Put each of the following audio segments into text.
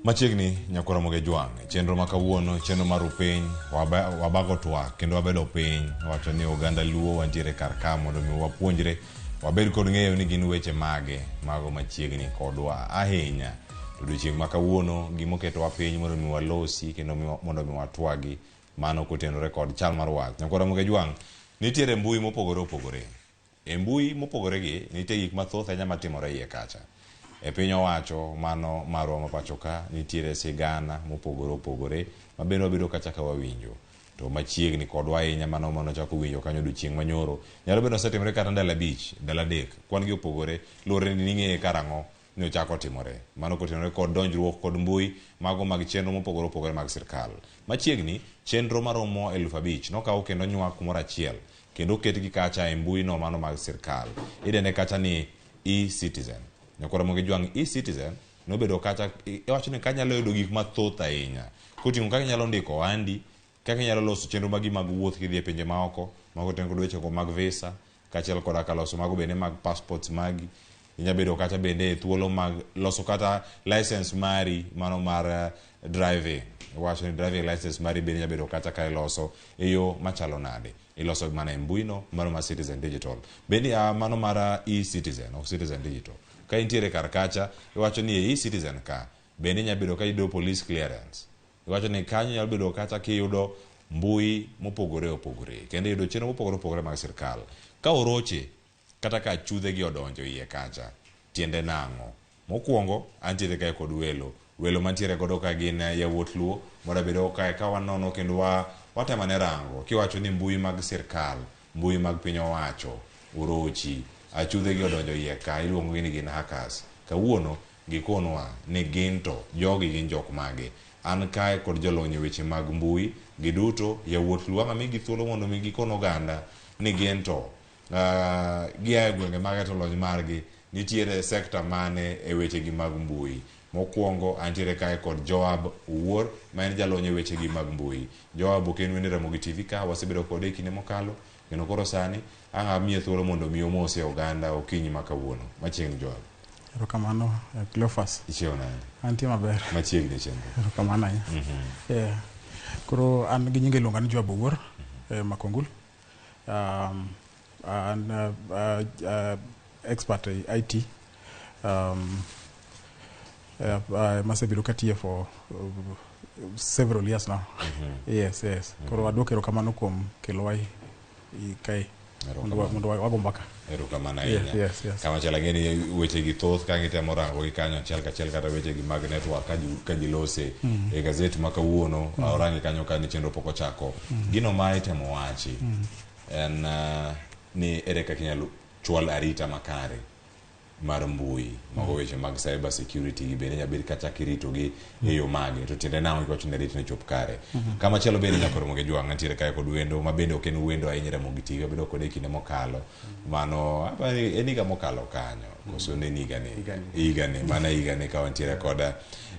Machiegni nyakora Ramogi Jwang', chenro ma kawuono, chenro mar upiny, wabago twak kendo wabedo piny, wacho ni oganda Luo wantiere kar ka mondo mi wapuonjre, wabed kod ng'eyo ni gin weche mage mago machiegni kodwa ahinya. To odiochieng' ma kawuono, gimoketowa piny mondo mi walosi kendo mondo mi watwagi, mano kotenore kod chal mar wach. Nyakora Ramogi Jwang', nitiere mbui mopogore opogore. E mbui mopogore gi, nitie gik mathoth ahinya matimore iye kacha. E piny owacho mano marwa ma pacho ka, nitiere sigana mopogore opogore ma bende wabedo kacha ka wawinjo. To machiegni kodwa ahinya mano mane wachako winjo kanyo odiochieng' manyoro, nyalo bedo osetimore kata ndalo 5, ndalo 3, kwan gi opogore, luwore ni ning'eye karang'o ni ochako timore. Mano kotenore kod donjruok kod mbui mago mag chenro mopogore opogore mag sirkal. Machiegni, chenro maromo 5,000 nokaw kendo nywak kumoro achiel kendo oketgi kacha e mbui no mano mag sirkal. Idende kacha ni e-Citizen. Nyakwar Ramogi Jwang', e-Citizen nobedo kacha, iwacho ni kanyalo yudo gik mathoth ahinya. Koting'o kaka inyalo ndiko ohandi, kaka inyalo loso chenro magi mag wuoth kidhi e pinje maoko, mago otenore kod weche mag visa, kaachiel koda ka loso mago bende mag passports magi. Inyalo bedo kacha bende e thuolo mag loso kata license mari mano mar driving. Iwacho ni driving license mari bende inyalo bedo kacha ka iloso e yo machalo nade. Iloso mana e mbui no mano mar Citizen Digital. Bende mano mar e-Citizen, ok Citizen Digital. Ka intiere kar kacha, iwacho ni e e-Citizen ka, bende inyalo bedo ka iyudo police clearance. Iwacho ni kanyo nyalo bedo kacha kiyudo mbui mopogore opogore, kendo iyudo chenro mopogore opogore mag sirkal. Ka oroche, kata ka achudhe gi odonjo iye kacha, tiende nang'o? Mokwongo, antiere kae kod welo. Welo mantiere godo ka gin yawuot Luo, mondo abedo kae ka wanono kendo watemo ane rango. Kiwacho ni mbui mag sirkal, mbui mag piny owacho, orochi, achudhe gi odonjo iye ka, iluongo gi ni gin hackers. Kawuono, gikonwa ni gin to jogi gin jok mage. An kae kod jolony e weche mag mbui, giduto yawuot Luo ang' amigi thuolo mondo mi gikon oganda ni gin to gia e gwenge mage to lony margi nitiere sekta mane e weche gi mag mbui. Mokwongo antiere kae kod Joab Owuor ma en jalony e weche gi mag mbui. Joab ok en wende Ramogi TV ka, wasebedo kode e kinde mokalo kendo koro sani ang' amiye thuolo mondo mi omose oganda okinyi ma kawuono. Machiegni Joab. Erokamano, Cleophas. Ichiewo nade? Antie maber. Machiegni chenro. Erokamano ahinya. Yeah. Koro an gi nyinge iluonga ni Joab Owuor, Makongul. An expert e IT. Masebedo katiye for several years now. Yes. Koro aduoko erokamano kuom kelowa kae. Mondo wago mbaka. Erokamano ahinya. Yes. Kamachielo ang'e ni weche gi thoth ka gitemo rango gi kanyo achiel kachiel kata weche gi mag network ka ji lose e gazet ma kawuono orangi kanyo ka ni chenro pok ochako. Gino ma itemo wachi en ni ere kaka inyalo chwal arita makare mar mbui mago weche mag cyber security gi bende nyalo bet kata kirito gi e yo mage to tiende nang'o kiwacho ni arit ne chop kare. Kamachielo bende nyaka Ramogi Jwang' antiere kae kod wendo ma bende ok en wendo ahinya Ramogi TV wabedo kode e kinde mokalo mano apani en higa mokalo kanyo koso ne en higani higani mana higani ka wantiere kod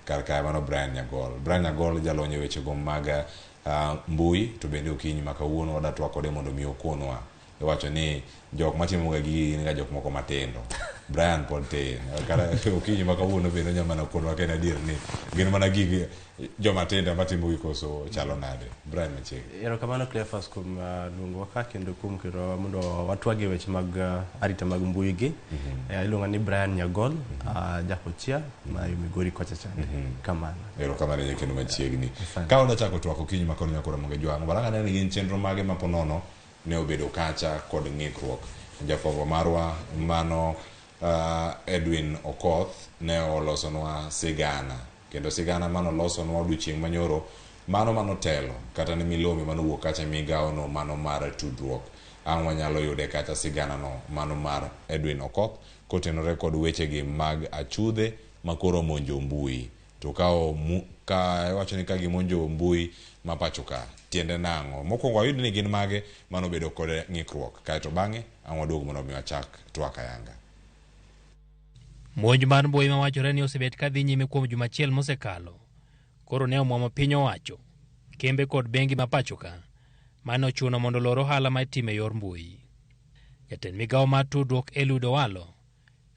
kar kae mano Brian Nyagol. Brian Nyagol jalony e weche go mag mbui to bende okinyi ma kawuono wadwa twak kode mondo mi okonwa. Iwacho ni jok matimo ga gigi gin ga jok moko matindo. Brian pod tin. Kata okinyi ma kawuono bende onyalo mana konwa ka en adier ni gin mana gig joma tindo ema timo gi koso chalo nade. Brian machiegni. Erokamano Cleophas kuom luongowa ka kendo kuom ketowa mondo watwag e weche mag arita mag mbui gi. Iluonga ni Brian Nyagol, jakochia ma yo Migori kocha chande. Kamano. Erokamano ahinya kendo machiegni. Ka wadwa chako twak okinyi ma kawuono nyakora Ramogi Jwang', warang ane ni gin chenro mage ma ponono ne obedo kacha kod ng'ikruok. Jafwambo marwa mano Edwin Okoth ne olosonwa sigana kendo sigana mano olosonwa odiochieng' manyoro mano manotelo kata ne milome manowuok kacha migawo no mano mar tudruok. Ang' wanyalo yude kacha sigana no mano mar Edwin Okoth kotenore kod wechegi mag achudhe makoro monjo mbui. To ka iwacho ni ka gimonjo mbui ma pacho ka, tiende nang'o? Mokwongo wayud ni gin mage manobedo kod ng'ikruok, kaeto bang'e ang' waduog mondo mi wachak twak ayanga. Monj mar mbui mawachore ni osebet ka dhi nyime kuom juma achiel mosekalo, koro ne omwomo piny owacho, kembe kod bengi ma pacho ka, mane ochuno mondo olor ohala ma itimo e yor mbui. Jatend migawo mar tudruok Eliud Owalo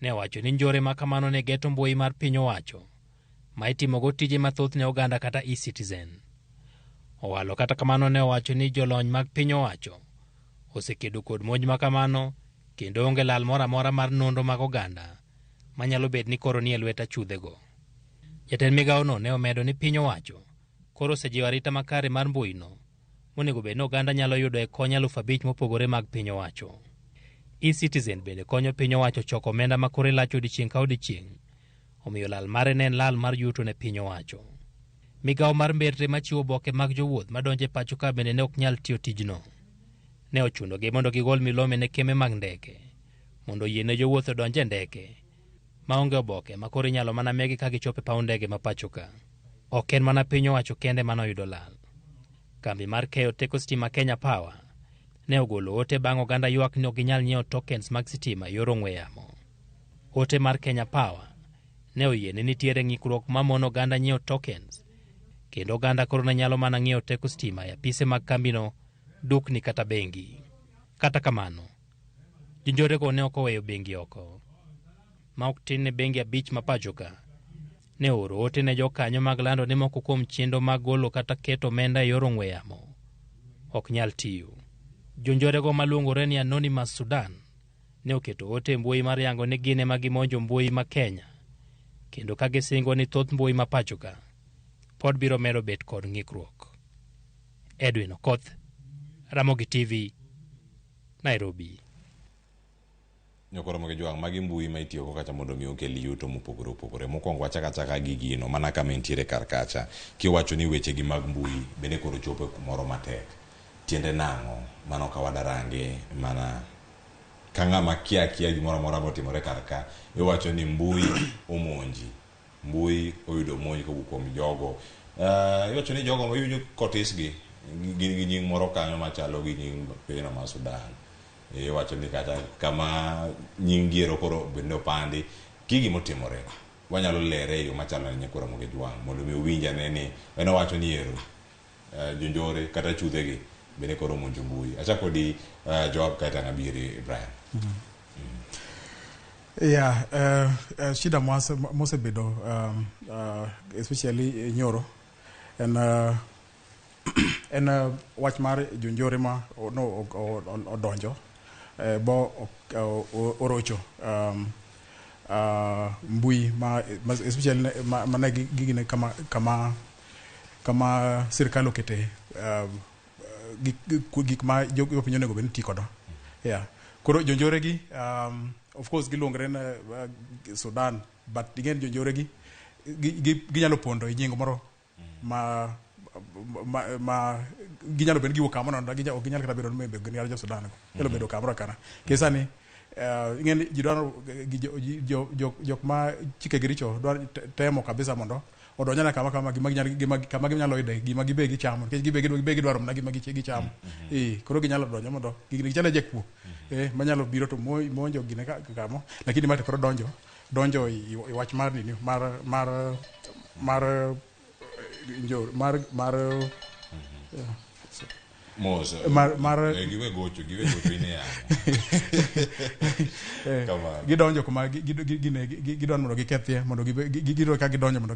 ne owacho ni njore ma kamano ne geto mbui mar piny owacho, ma itimogo tije mathoth ne oganda kata eCitizen. Owalo kata kamano ne owacho ni jolony mag piny owacho osekedo kod monj ma kamano kendo onge lal moro amora mar nonro mag oganda manyalo bet ni koro ni e lwet achudhego. Jatend migawono ne omedo ni piny owacho koro osejiwo arita makare mar mbuino monego bed ni oganda nyalo yudo e kony 5,000 mopogore mag piny owacho. eCitizen bende konyo piny owacho choko omenda ma kore lach odiechieng' ka odiechieng', omiyo lal mare ne en lal mar yuto ne piny owacho. Migawo mar mbetre machiwo oboke mag jowuoth madonjo e pacho ka bende ne ok nyal tiyo tijno. Ne ochunogi mondo gigol milome ne kembe mag ndeke mondo oyie ne jowuoth odonj e ndeke maonge oboke ma koro inyalo mana megi ka gichopo e paw ndege ma pacho ka. Ok en mana piny owacho kende manoyudo lal. Kambi mar keyo teko sitima Kenya Power ne ogolo ote bang' oganda ywak ni ok ginyal nyiewo tokens mag sitima e yor ong'we yamo. Ote mar Kenya Power ne oyie ni nitiere ng'ikruok ma mono oganda nyiewo tokens kendo oganda koro ne nyalo mana ng'iewo teko sitima e apise mag kambino, dukni kata bengi. Kata kamano, jonjorego ne ok oweyo bengi oko. Ma ok tin ne bengi 5 ma pacho ka ne ooro ote ne jokanyo mag lando ni moko kuom chenro mag golo kata keto omenda e yor ong'we yamo ok nyal tiyo. Jonjorego maluongore ni Anonymous Sudan ne oketo ote e mbui mar yango ni gin ema gimonjo mbui ma Kenya kendo ka gisingo ni thoth mbui ma pacho ka pod biro medo bet kod ng'ikruok. Edwin Okoth, Ramogi TV, Nairobi. Nyokoro mag jwang' magi mbui ma itiyogo kacha mondo mi okel yuto mopogore opogore. Mokwongo wachak achaka gi gino mana kama entiere kar kacha. Kiwacho ni weche gi mag mbui bende koro chopo e kumoro matek. Tiende nang'o? Mano ka wadarange mana ka ng'ama kia gimoro amora motimore kar ka. Iwacho ni mbui omonji. Mbui oyudo monj kowuok kuom jogo. Iwacho ni jogo iwinjo kotisgi gin gi nying moro kanyo machalo gi nying pinyno mar Sudan. Iwacho ni kata kama nying giero koro bende opandi ki gimotimore wanyalo lere e yo machalo ne nyikwa Ramogi Jwang' mondo mi owinj ane ni en owacho ni ero jonjore kata chudhegi bende koro omonjo mbui. Achako di Joab kaeto ang' abiri Brian. Yeah, shida mosebedo especially nyoro en en wach mar jonjore ma no odonjo bo orocho mbui ma especially ma gigine kama sirkal okete gik ma jopiny onego bed ni tiyo kodo. Yeah. Koro jonjore gi of course giluongore na Sudan, but ing'e ni jonjore gi ginyalo pondo e nying moro ma ginyalo bedo ni giwuok kamoro ok ginyal kata bedo ni gin jo Sudan go. Nyalo bedo kamoro kana. Kesa ni ing'e ni ji dwaro jok ma chike gi richo dwaro temo kabisa mondo odonjane kama kama gima kama ginyalo yude gima gibe gichamo nikech gibe gidwaro mana gima gichamo. Koro ginyalo donjo mondo gichalo jakuo manyalo biro to monjo gine kamo, lakini ma to koro donjo i wach mar nini mar mar mar mar mar mos mar giwe gocho ine yamo. Gidonjo kuma gidwaro mondo gikethie mondo gidwaro ka gidonjo mondo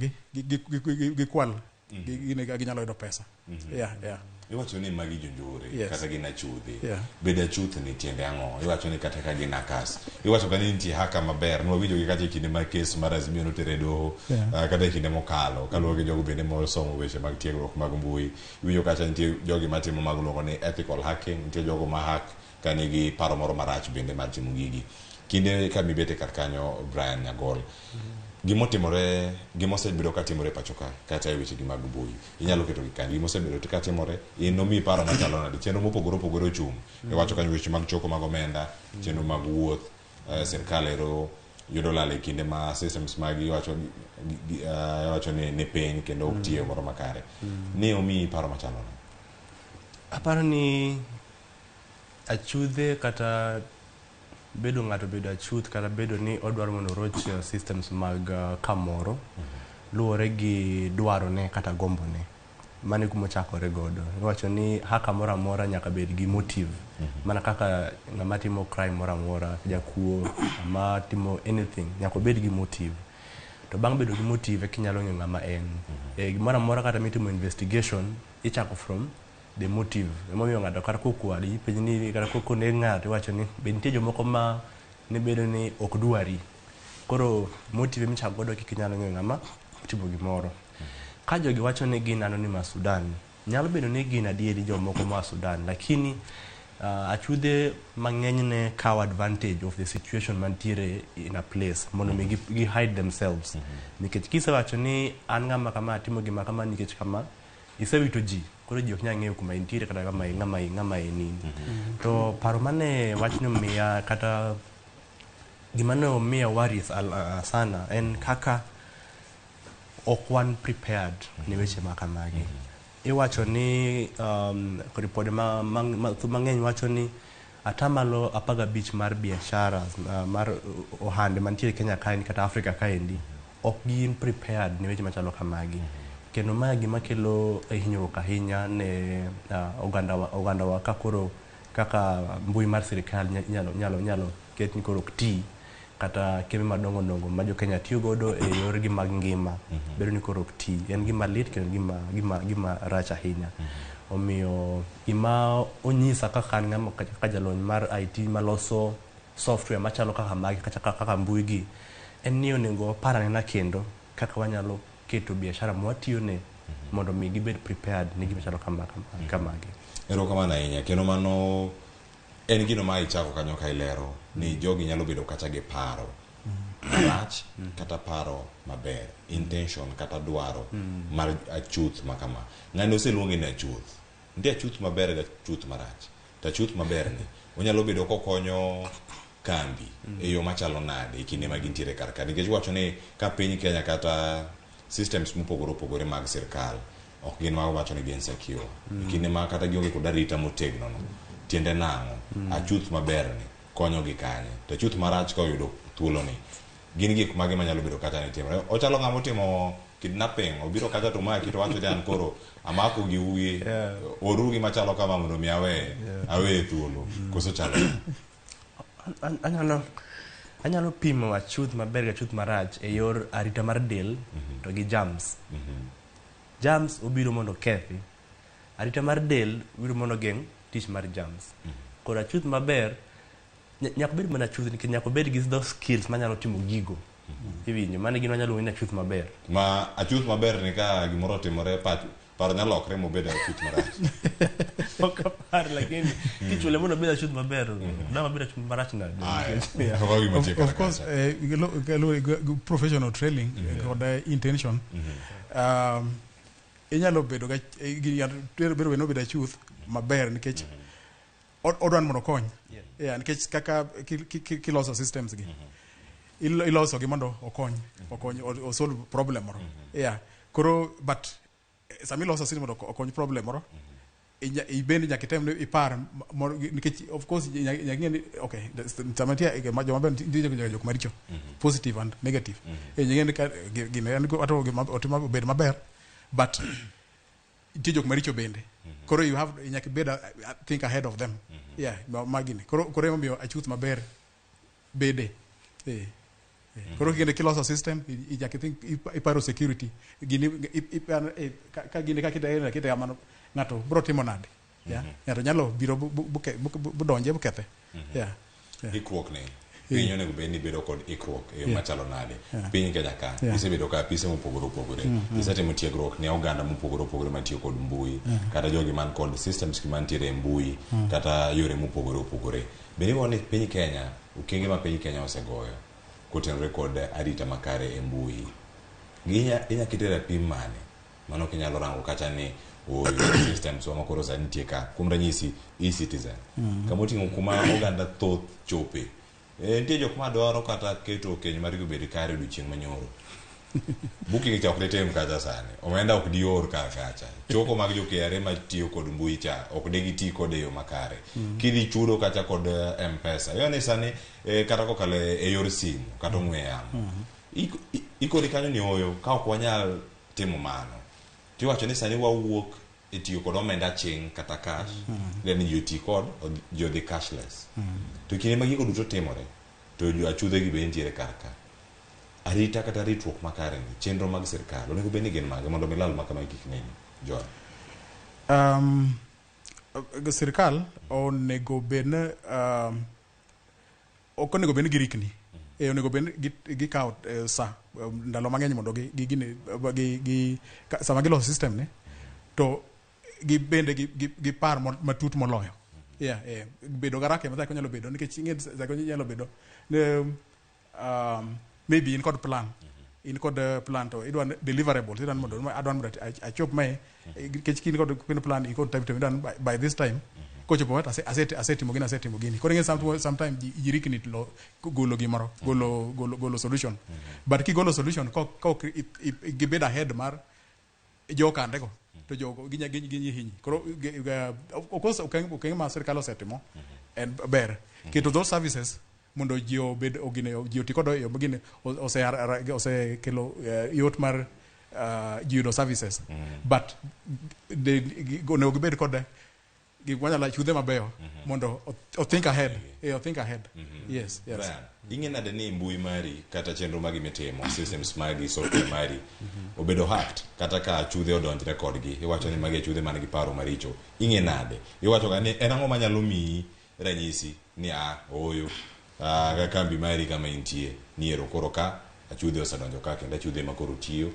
gikwal gine ginyalo yudo pesa. Yeah, yeah. Iwacho ni magi jonjore kata gin achudhe. Bedo achuth ni tiende ang'o? Iwacho ni kata ka gin hackers. Iwacho ka ni nitie hacker maber. Nwawinjo gi kacha e kinde mar kes mar Azimio notere doho kata e kinde mokalo kaluwore gi jogo bende mosomo weche mag tiegruok mag mbui. Iwinjo kacha nitie jogi matimo mag luongo ni ethical hacking, nitie jogo ma hack ka nigi paro moro marach bende mar timo gigi. Kinde ka mibete kar kanyo Brian Nyagol, gimotimore gimosebedo katimore pacho ka kata e weche gi mag mbui inyalo keto gi kanyo. Gimosebedo katimore in nomiyi paro machalo nade? Chenro mopogore opogore ochung'. Iwacho kanyo weche mag choko mag omenda, chenro mag wuoth, sirkal ero yudo lal e kinde ma systems magi iwacho ni piny kendo ok tiyo moro makare. Ni omiyi paro machalo nade? Aparo ni achudhe kata bedo ng'ato bedo achuth kata bedo ni odwaro mondo oroch systems mag kamoro luwore gi dwarone kata gombone. Mano e kuma ochakore godo. Iwacho ni hacker moro amora nyaka bed gi motive. Mana kaka ng'ama timo crime moro amora, jakuo, ng'ama timo anything, nyaka obed gi motive. To bang' bedo gi motive eka inyalo ng'eyo ng'ama en. Gimoro amora kata mitimo investigation, ichako from the motive. Emomiyo ng'ato kata kokwali, ipenji ni kata koneg ng'ato iwacho ni be nitie jomoko ma ne bedo ni ok dwari. Koro motive michako godo kik inyalo ng'eyo ng'ama otimo gimoro. Ka jogi wacho ni gin anonymous Sudan, nyalo bedo ni gin adieri jomoko moa Sudan, lakini achudhe mang'eny ne kawo advantage of the situation mantiere in a place mondo mi gi hide themselves. Nikech kisewacho ni an ng'ama kama atimo gima kama nikech kama, isewito ji, koro ji ok nyal ng'eyo kuma intiere kata kama ng'ama in in. To paro mane wachno miya kata gima ne omiya worries sana en kaka ok wan prepared ne weche ma kamagi. Iwacho ni ripode mang'eny wacho ni atamalo 15 mar biashara mar ohande mantiere Kenya kaendi kata Africa kaendi ok gin prepared ne weche machalo kamagi. Kendo mae gima kelo hinyruok ahinya ne oganda wa ka koro kaka mbui mar sirikal nyalo ket ni koro ok ti kata kembe madongo dongo ma jo Kenya tiyo godo e yorgi mag ngima bedo ni koro ok ti. En gima lit kendo gima rach ahinya. Omiyo gima onyisa kaka an ng'ama kaka jalony mar IT maloso software machalo kaka magi kata kaka mbui gi en ni onego wapar anena kendo kaka wanyalo keto biashara mwatiyone mondo mi gibed prepared ne gima chalo kamagi. Erokamano ahinya. Kendo mano en gino ma ichako kanyo ka ilero ni jogi nyalo bedo kata gi paro marach kata paro maber, intention kata dwaro mar achuth ma kama. Ng'ani oseluonge ni achuth. Nitie achuth maber gi achuth marach. To achuth maber ni onyalo bedo kokonyo kambi e yo machalo nade e kinde ma gintiere kar ka. Nikech iwacho ni ka piny Kenya kata systems mopogore opogore mag sirkal ok gin ma wacho ni gin secure. E kinde ma kata gionge kod arita motegno no, tiende nang'o? Achuth maber ni konyo gi kanye? To achuth marach ka oyudo thuolo ni, gin gik mage manyalo bedo kata ni timore? Ochalo ng'ama otimo kidnapping, obiro kacha to maki to wacho ni an koro amako gi ugi, oru gi machalo kama mondo mi awe thuolo. Koso chalo Anyalo pimo achuth maber gi achuth marach e yor arita mar del to gi germs. Germs obiro mondo okethi. Arita mar del biro mondo ogeng' tich mar germs. Koro achuth maber nyaka obed mana achuth nikech nyaka obed gi those skills manyalo timo gigo. Iwinjo, mano e gima anyalo luongo ni achuth maber. Ma achuth maber ni ka gimoro otimore pach paro nyalo lokre mobed achuth marach. Ok apar lakini kichule mondo obed achuth maber, dang' obed achuth marach nade? Aya. Yeah. Mago gima Of, nitie of course, kar professional training kod intention inyalo bedo ga bedo bedo bedo achuth maber nikech odwa ni mondo okony. Yeah, nikech kaka kiloso systems gi iloso gi mondo okony o solve problem moro. Yeah, koro but sama iloso system mondo okony problem moro, ibende nyaka item ni ipar nikech of course nyaka ing'e ni okay, sama nitie joma ber, nitie jok maricho, positive and negative. Nyaka ing'e ni ka gine en ato gima otimo obed maber, but nitie jok maricho bende. Koro you have nyaka ibed think ahead of them. Yeah, ma gini koro emomiyo achuth maber bede. Koro kinde kiloso system nyaka i think iparo security gini ka gini ka kite kamano ng'ato bro timo nade. Yeah, ng'ato nyalo biro budonje bukethe. Yeah. Ikruok ni piny onego bed ni bedo kod ikruok e yo machalo nade piny Kenya ka? Isebedo ka apise mopogore opogore, isetimo tiegruok ne oganda mopogore opogore matiyo kod mbui kata jogi man kod systems gi mantiere e mbui kata yore mopogore opogore. Bende iwuo ni piny Kenya, okenge ma piny Kenya osegoyo kotenore kod arita makare e mbui inya kete rapim mane mano kinyalo rango kacha ni oyo systems wa makoro sani nitie ka, kuom ranyisi e-citizen kama oting'o kuma oganda thoth chope? Nitie jok ma dwaro kata keto keny margi obed kare odiochieng' manyoro, booking cha ok ditim kacha sani, omenda ok dior kar kacha, choko mag jo KRA matiyo kod mbui cha ok de giti kode e yo makare. Kidhi chudo kacha kod M-Pesa iyudo ni sani kata kokalo e yor simu kata ong'we yamo ikoni kanyo ni oyo ka ok wanyal timo mano tiwacho ni sani wawuok e tiyo kod omenda aching' kata cash, then ji oti kod ji odhi cashless. To kinde ma gigo duto timore to jo achudhe gi be nitiere kar ka. Arita kata ritruok makare ni, chenro mag sirkal onego bed ni gin mage mondo mi lal ma kama kik neni? Joel. Sirkal onego bed ni ok onego bed ni girikni. Onego bed ni gikawo sa ndalo mang'eny mondo gi, gi, gini, gi, gi, ka, sama giloso system ni to gi bende gi par matut moloyo. Yeah, bedo garake ma nyalo bedo nikech ing'e sa nyalo bedo ne maybe in kod plan. In kod plan to idwa deliverables, idwa mondo adwa mondo achop mae nikech in kod plan, in kod time to idwa by this time kochopo to asetimo gini, asetimo gini. Koro ing'e sometime ji rikni golo gimoro, golo solution. But kigolo solution ko gibed ahead mar jokande go to jogo ginya hinyi. Koro of course okeng ma sirkal osetimo en ber keto those services mondo ji obed ogine ji oti kod yo gine osekelo yot mar ji yudo services, but onego gibed kod gik manyalo chudhe mabeyo mondo o think ahead, o think ahead. Yes. Brian, ing'e nade ni mbui mari kata chenro magi mitimo, systems magi, software mari obedo hacked kata ka achudhe odonjre kodgi? Iwacho ni magi achudhe man gi paro maricho. Ing'e nade? Iwacho ga ni en ang'o manyalo miyi ranyisi ni a ooyo ka kambi mari kama intie ni ero koro ka achudhe osedonjo ka kendo achudhe ma koro tiyo,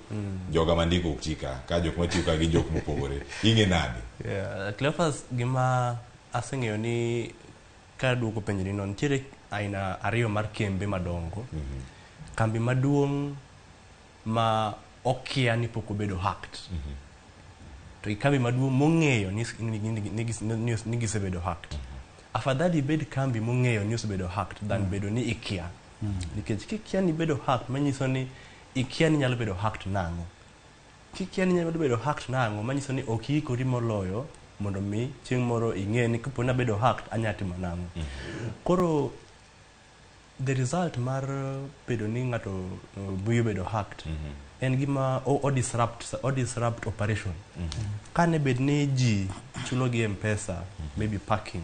joga mandiko ok ti ka ka jok matiyo ka gin jok mopogore. Ing'e nade? Yeah, Cleophas, gima aseng'eyo ni ka duoko penjoni no, nitiere aina ariyo mar kembe madongo. Kambi maduong' ma okia ni pok obedo hacked. To gi kambi maduong' mong'eyo ni gisebedo hacked. Afadhali ibed kambi mong'eyo ni osebedo hacked than bedo ni ikia. Nikech kikia ni bedo hacked, manyiso ni ikia ni nyalo bedo hacked nang'o. Kikia ni nyalo bedo hacked nang'o, manyiso ni ok iikori moloyo mondo mi chieng' moro ing'e ni kapo ni abedo hacked anya timo nang'o. Koro the result mar bedo ni ng'ato mbui obedo hacked en gima o disrupt operation. Kane bed ni ji chulo gi M-Pesa, maybe parking,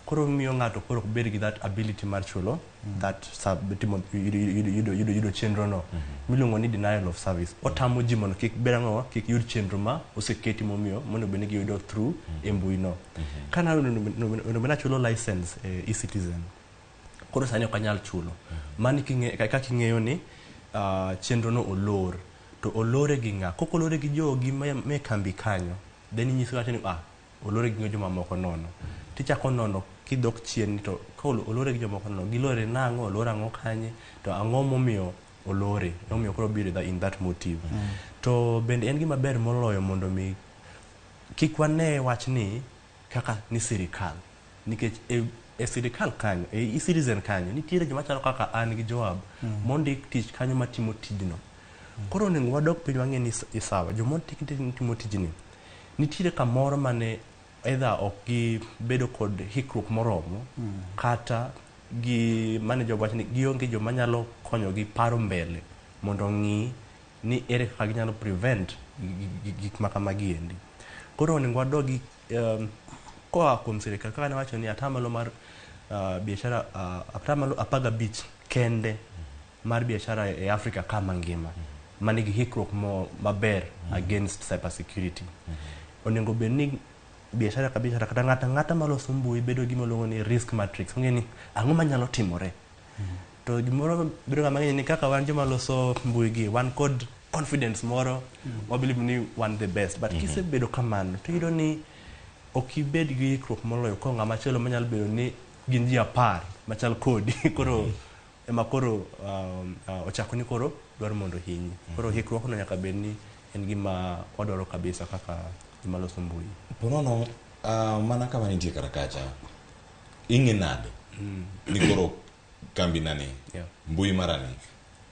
koro miyo ng'ato koro ok bed gi that ability mar chulo that sub, timo yudo chenro no miluongo ni denial of service. Otamo ji mondo kik bed ang'o, kik yud chenro ma oseketi momiyo mondo bed ni giyudo through e mbui no. Kana onego bed ni achulo license e eCitizen, koro sani ok anyal chulo. Mani kaka ing'eyo ni chenro no olor to olore gi ng'a? Kok olore gi jogi me kambi kanyo, then inyiso wacho ni ah, olore gi jomamoko nono. Tichako nono kidok chien ni to ka olore gi jomoko nono, gilore nang'o, olor ang'o kanye, to ang'o momiyo olore, emomiyo koro biro in that motive. To bende en gima ber moloyo mondo mi kik wane wachni kaka ni sirikal, nikech e sirikal kanyo, e eCitizen kanyo, nitiere joma chalo kaka an gi Joab mondik tich kanyo matimo tijno. Koro onego wadok piny wang'e ni sawa, joma ondik timo tijni nitiere kamoro mane either ok gibedo kod hikruok moromo kata gi manager wacho ni gionge joma nyalo konyogi paro mbele mondo ong'i ni ere kaka ginyalo prevent gik ma kamagi endi. Koro onego wadogi koa kuom sirikal kaka nawacho ni atamalo mar biashara 15% kende mar biashara e Afrika ka mangima manigi hikruok mo maber against cyber security. Onego bed ni biashara ka biashara kata ng'ato ang'ata maloso mbui bedo gi gima iluongo ni risk matrix, ong'e ni ang'o manyalo timore. To gimoro bedo ga mang'eny ni kaka wan joma loso mbui gi wan kod confidence moro, wa believe ni wan the best, but kisebedo kamano to iyudo ni ok ibed gi ikruok moloyo ko ng'ama chielo manyalo bedo ni gin ji 10 machal kodi koro ema koro ochako ni koro dwaro mondo ohinyi. Koro hikruok no nyaka bed ni en gima wadwaro kabisa kaka joma loso mbui. Ponono mana kama nitie kar kacha, ing'e nade ni koro kambina ni mbui mara ni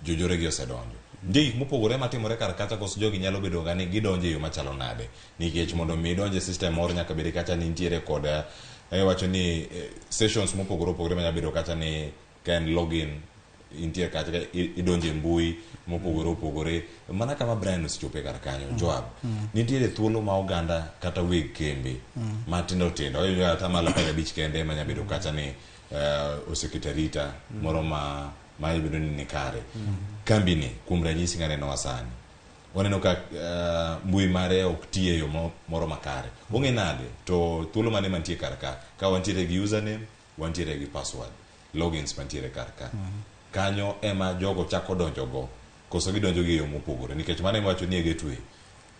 jojore gi osedonjo? Nitie gik mopogore matimore kar kacha, koso jogi nyalo bedo ga ni gidonjo e yo machalo nade? Nikech mondo mi idonj e system moro nyaka bed kacha ni nitiere kod iwacho ni sessions mopogore opogore manyalo bedo kacha ni ka en login intie kacha ka idonjo e mbui mopogore opogore. Mana kama Brian osechope kar kanyo, Joab, nitiere thuolo ma oganda kata weg kembe matindo tindo wayudo atamalo 15 kende ema nyalo bedo kacha ni oseketo arita moro ma Ma ibedo ni ni kare. Kambi ni kuom ranyisi kaneno sani waneno ka mbui mare ok ti e yo moro makare. Ong'e nade to thuolo mane mantie kar ka ka wantiere gi username, wantiere gi password, logins mantiere kar ka. Kanyo ema jogo chako donjogo koso gidonjo gi e yo mopogore nikech mano ema wacho ni e gateway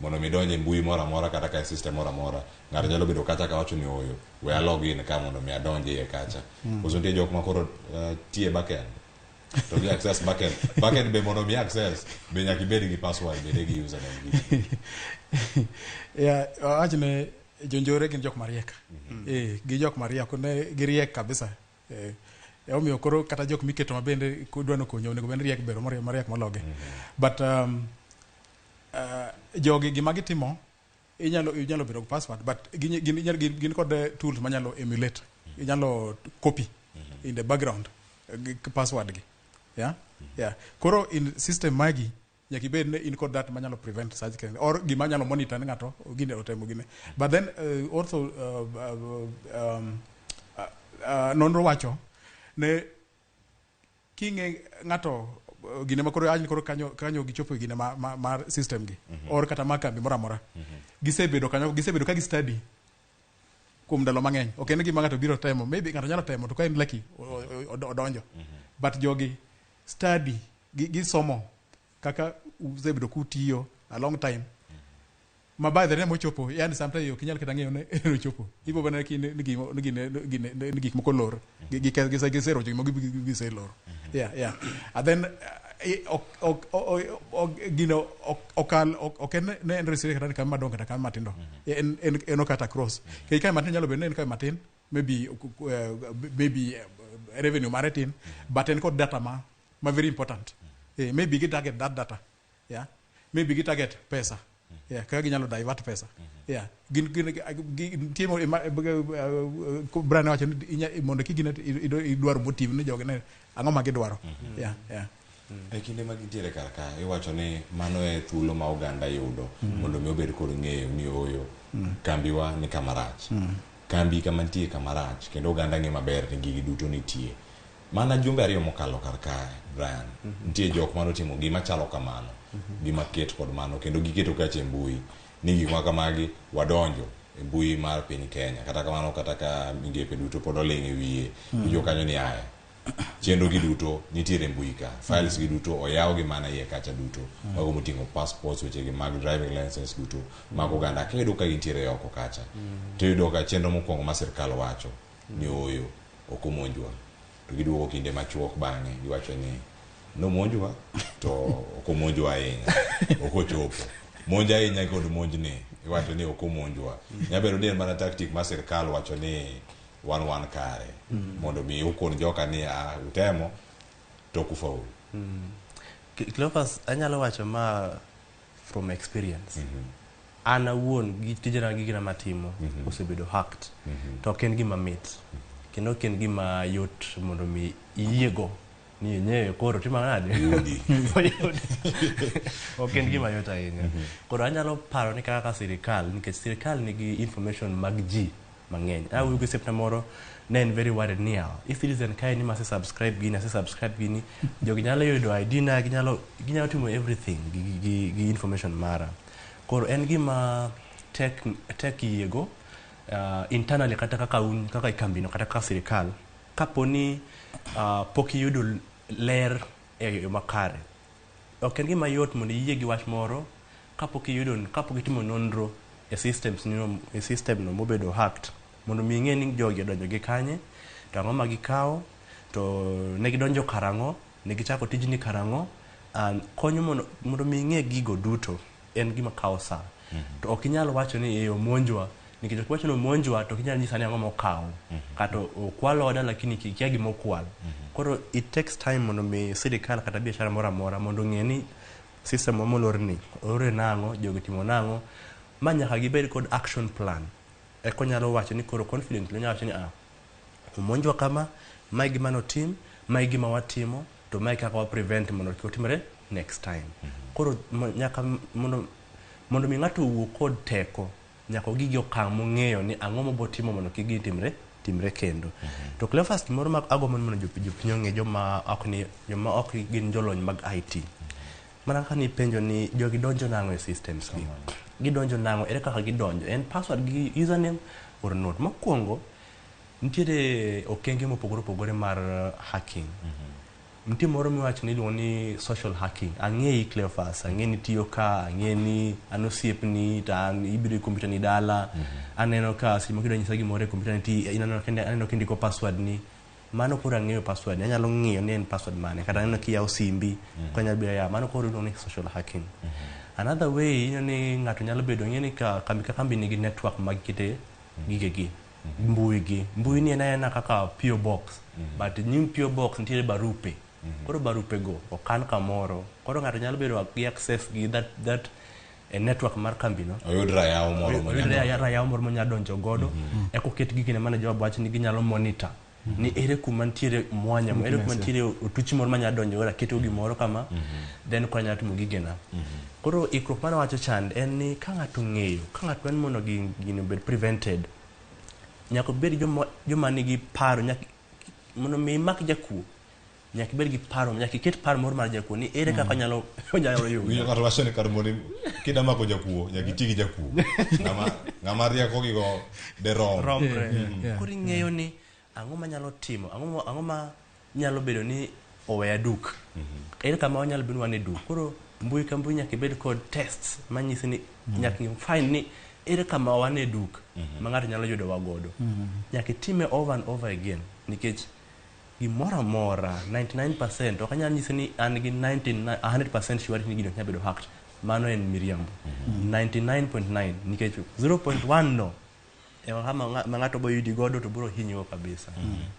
mondo mi donj e mbui moro amora kata ka e system moro amora ng'ato nyalo bedo kacha ka wacho ni oyo we a log in ka mondo mi adonj iye kacha. Koso nitie jok ma koro tiye backend to gi access backend backend be mondo mi access be nyaka ibed gi password bende gi username gi. Yeah, awach ne jonjore gin jok mariek. Gi jok mariek ne giriek kabisa. Emomiyo koro kata jok miketo ma bende dwa nokonyo onego bed ni riek bedo mariek mologi. But jogi gima gitimo inyalo bedo gi password but gin kod tools manyalo emulate. Inyalo copy in the background gi password gi. Yeah. Koro in system magi nyaka ibed ni in kod that manyalo prevent such kind or gima nyalo monitor ni ng'ato gine otemo gine. But then also nonro wacho ne king'e ng'ato gine ma koro awach ni koro kanyo gichopo e gine mar system gi or kata mar kambi moro amora. Gisebedo kanyo, gisebedo ka gi study kuom ndalo mang'eny. Ok en gima ng'ato biro temo. Maybe ng'ato nyalo temo to ka en lucky odonjo. But jogi study, gisomo kaka usebedo kutiyo a long time. Ma by the time ochopo, yani sometimes ok inyal kata ng'eyo ne en ochopo. Ibo bana ni ni gik moko lor. Giserocho gik moko giseloro. Yeah. And then ok gino ok okal ok en ne en restrict kata kama madongo kata kama matindo. En okata cross. Kech kama matin nyalo bedo ni en kama matin, maybe revenue mare tin, but en kod data ma very important. Maybe gi target that data. Yeah. Maybe gi target pesa. Yeah, kaka ginyalo divert pesa. Yeah. Gin nitie Brian wacho ni mondo kigine idwaro motive ni jogi ne ang'o ma gidwaro. Yeah. E kinde ma gintiere kar ka iwacho ni mano e thuolo ma oganda yudo mondo mi obed kod ng'eyo ni ooyo kambiwa ni kama rach. Kambi kama nitie kama rach kendo oganda ng'e maber ni gigi duto nitie. Mana jumbe 2 mokalo kar ka Brian, nitie jok manotimo gima chalo kamano, gima ket kod mano kendo giketo kacha e mbui ni gik ma kamagi wadonjo e mbui mar piny Kenya. Kata kamano kata ka migepe duto pod oling' e wiye, iwinjo kanyo ni aya chenro gi duto nitiere e mbui ka, files gi duto oyaw gi mana iye kacha duto, mago moting'o passports, weche gi mag driving license duto mag oganda ka iyudo ka gintiere oko kacha. To iyudo ka chenro mokwongo ma sirkal wacho ni ooyo ok omonjwa to giduogo kinde machuok bang'e giwacho ni nomonjwa to ok omonjwa ahinya ok ochopo monj ahinya kod monjni iwacho ni ok omonjwa nyalo bedo ni en mana tactic ma sirkal wacho ni wan kare mondo mi ukon joka ni a utemo to ok ufaulu. Cleophas, anyalo wacho ma from experience. An awuon gi tijena gi gina matimo osebedo hacked. To ok en gima mit. Kendo ok en gima yot mondo mi iyiego ni yenyewe koro timo nade? Yudi. Oyudi. Ok en gima yot ahinya. Koro anyalo paro ni kaka sirikal, nikech sirikal nigi information mag ji mang'eny. Awuoyo gi osiepna moro ne en very worried ni yawa, e-citizen kae ni mase subscribe gini, ase subscribe gini, jogi nyalo yudo ID na, ginyalo timo everything gi information mara. Koro en gima tek yiego internally kata kaka un kaka e kambino kata kaka sirikal kapo ni pok iyudo ler e yo makare. Ok en gima yot mondo iyie gi wach moro kapok iyudo kapok itimo nonro e systems ni e system no mobedo hacked mondo mi ing'e ni jogi odonjo gi kanye to ang'o ma gikawo to ne gidonjo karang'o ne gichako tijni karang'o and konyo mondo mi ing'e gigo duto en gima kawo saa to ok inyal wacho ni e omonjwa nikech ok iwacho ni omonjwa to ok inyal nyisa ni ang'o mokaw kata okwal oda lakini ikia gima okwal. Koro it takes time mondo mi sirikal kata biashara moro amora mondo ong'e ni system wa molorni olore nang'o jogi timo nang'o ma nyaka gibed kod action plan eka onyalo wacho ni koro confidently onyalo wacho ni ah omonjwa kama mae gima notim mae gima watimo to mae kaka wa prevent mondo kik otimre next time. Koro nyaka mondo mi ng'ato owuo kod teko nyaka ogi gi okang' mong'eyo ni ang'o mobotimo mondo kik gini timre timre kendo. To Cleophas, gimoro ma agombo ni mondo jopiny ong'e, joma ok ni joma ok gin jolony mag IT. Mana kaka nipenjo ni jogi donjo nang'o e systems gi. Gidonjo nang'o, ere kaka gidonjo? En password gi username or not? Mokwongo, nitiere okenge mopogore opogore mar hacking. Nitie moro miwacho ni iluongo ni social hacking. Ang'eyi Cleophas, ang'e ni tiyo ka, ang'e ni an osiepni, to an ibiro e computer ni dala. Aneno ka seche moko idwa nyisa gimoro e computer ni ti aneno kindiko password ni. Mano koro ang'eyo password ni, anyalo ng'iyo ni en password mane, kata aneno kiyawo simbi, mm anyalo biro yawo. Mano koro iluongo ni social hacking. Another way, ineno ni ng'ato nyalo bedo, ing'e ni ka kambi ka kambi nigi network ma gikete gigegi, mbui gi. Mbui ni en aena kaka PO box, but nyim PO box nitiere barupe. Koro barupe go okan kamoro. Koro ng'ato nyalo bedo gi access gi that e network mar kambi no. Oyud rayaw moro Oyud monyalo rayaw moro monyalo donjo godo. Eka oket gigene mane Joab wacho ni ginyalo monitor. Ni ere kuma nitiere mwanya, ere kuma nitiere otuchi moro manyalo donjo godo aketo gimoro kama, then koro anyalo timo gigena. Koro ikruok mane wacho chand en ni ka ng'ato ong'eyo, ka ng'ato dwani mondo gini obed prevented, nyaka obed joma nigi paro, nyaka mondo mi imak jakuo, nyaka ibed gi paro, nyaka iket paro moro mar jakuo ni ere kaka onyalo yudo. Winjo ng'ato wacho ni kar mondo kida mako jakuo nyaka iti gi jakuo. Ng'ama rieko gigo de rom. Romre. Yeah. Koro ing'eyo ni ang'o manyalo timo, ang'o ma nyalo bedo ni oweya duk. Ere kama wanyalo bedo ni wan e duk. Koro mbui ka mbui nyaka ibed kod tests manyisi ni nyaka i find ni ere kama wan e duk ma ng'ato nyalo yudo wa godo. Nyaka itime over and over again nikech gimoro amora 99% ok anyal nyisi ni an gi 99 100% surety ni gini ok nyal bedo hacked. Mano en miriambo. 99.9 nikech 0.1 no ema kama ma ng'ato bo yudi godo to biro hinyo kabisa.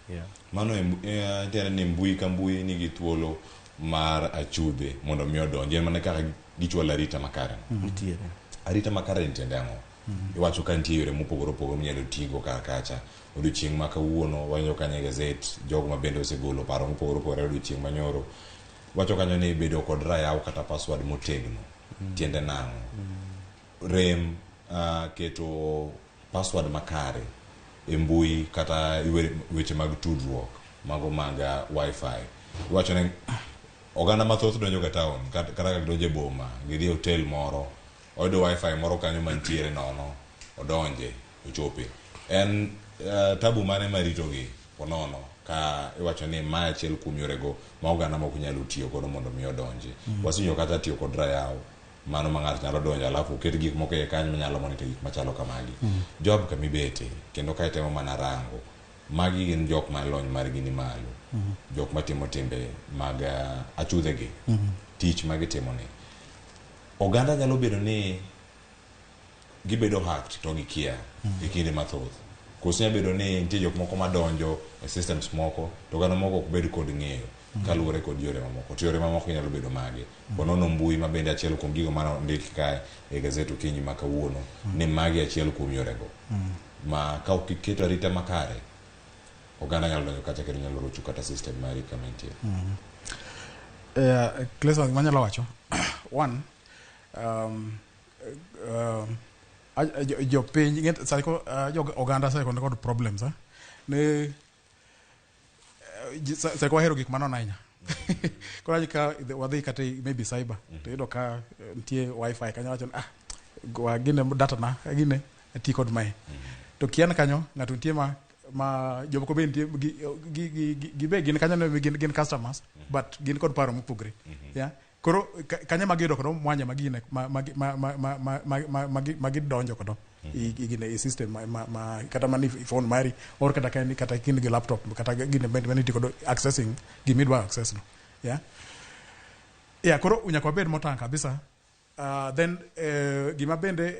Yeah. Mano tiende ni mbui ka mbui nigi thuolo mar achudhe mondo mi odonji. En mana kaka gichwalo arita makare. Nitiere. Arita makare ni tiende ang'o? Iwacho ka nitie yore mopogore opogore minyalo tigo kar kacha. Odiochieng' ma kawuono wanyo kanyo e gazet jogo ma bende osegolo paro mopogore opogore odiochieng' manyoro. Wacho kanyo ni bedo kod rayaw kata password motegno. Tiende nang'o? Rem keto password makare e mbui kata weche mag tudruok mago mag wifi. Iwacho ni oganda mathoth donjo ga town kata ka gidonjo e boma gidhi e hotel moro oyudo wifi moro kanyo mantiere nono odonje ochope. En tabu mane maritogi ponono ka iwacho ni mae achiel kuom yorego ma oganda moko nyalo tiyo godo mondo mi odonji. Wasenyo kata tiyo kod rayaw mano ma ng'ato nyalo donjo alafu oket gik moko e kanyo manyalo monitor gik machalo kamagi. Job kamibete kendo ka itemo mana rango magi gin jok ma lony margi ni malo. Jok matimo timbe mag achudhegi. Tich magitimo ni. Oganda nyalo bedo ni gibedo hacked to gikia e kinde mathoth. Koso nyalo bedo ni nitie jok moko madonjo e systems moko to oganda moko ok bed kod ng'eyo kaluwore kod yore mamoko. To yore mamoko nyalo bedo mage? Ponono mbui ma bende achiel kuom gigo mane ondik kae e gazet okinyi ma kawuono ni magi achiel kuom yorego ma ka ok iketo arita makare oganda nyalo donjo kacha kendo nyalo rocho kata system mari kama entie. Cleophas, manyalo wacho one, jopiny sani jo oganda sani kod problems ne sani wahero gik manono ahinya. Koro ka wadhi kata maybe cyber to iyudo ka nitie wifi kanyo wacho ni gine data na gine ati kod mae. To kian kanyo ng'ato nitie ma jomoko be nitie gi be gin kanyo ne gin customers but gin kod paro mopogore. Yeah. Koro kanyo ma giyudo kodo mwanya ma gine ma gidonjo kodo i gine i system ma kata mani phone mari or kata ka kata kin gi laptop kata gine bende mani kodo accessing gimidwa access no. Yeah. Yeah, koro nyaka wabed motang' kabisa. Then gima bende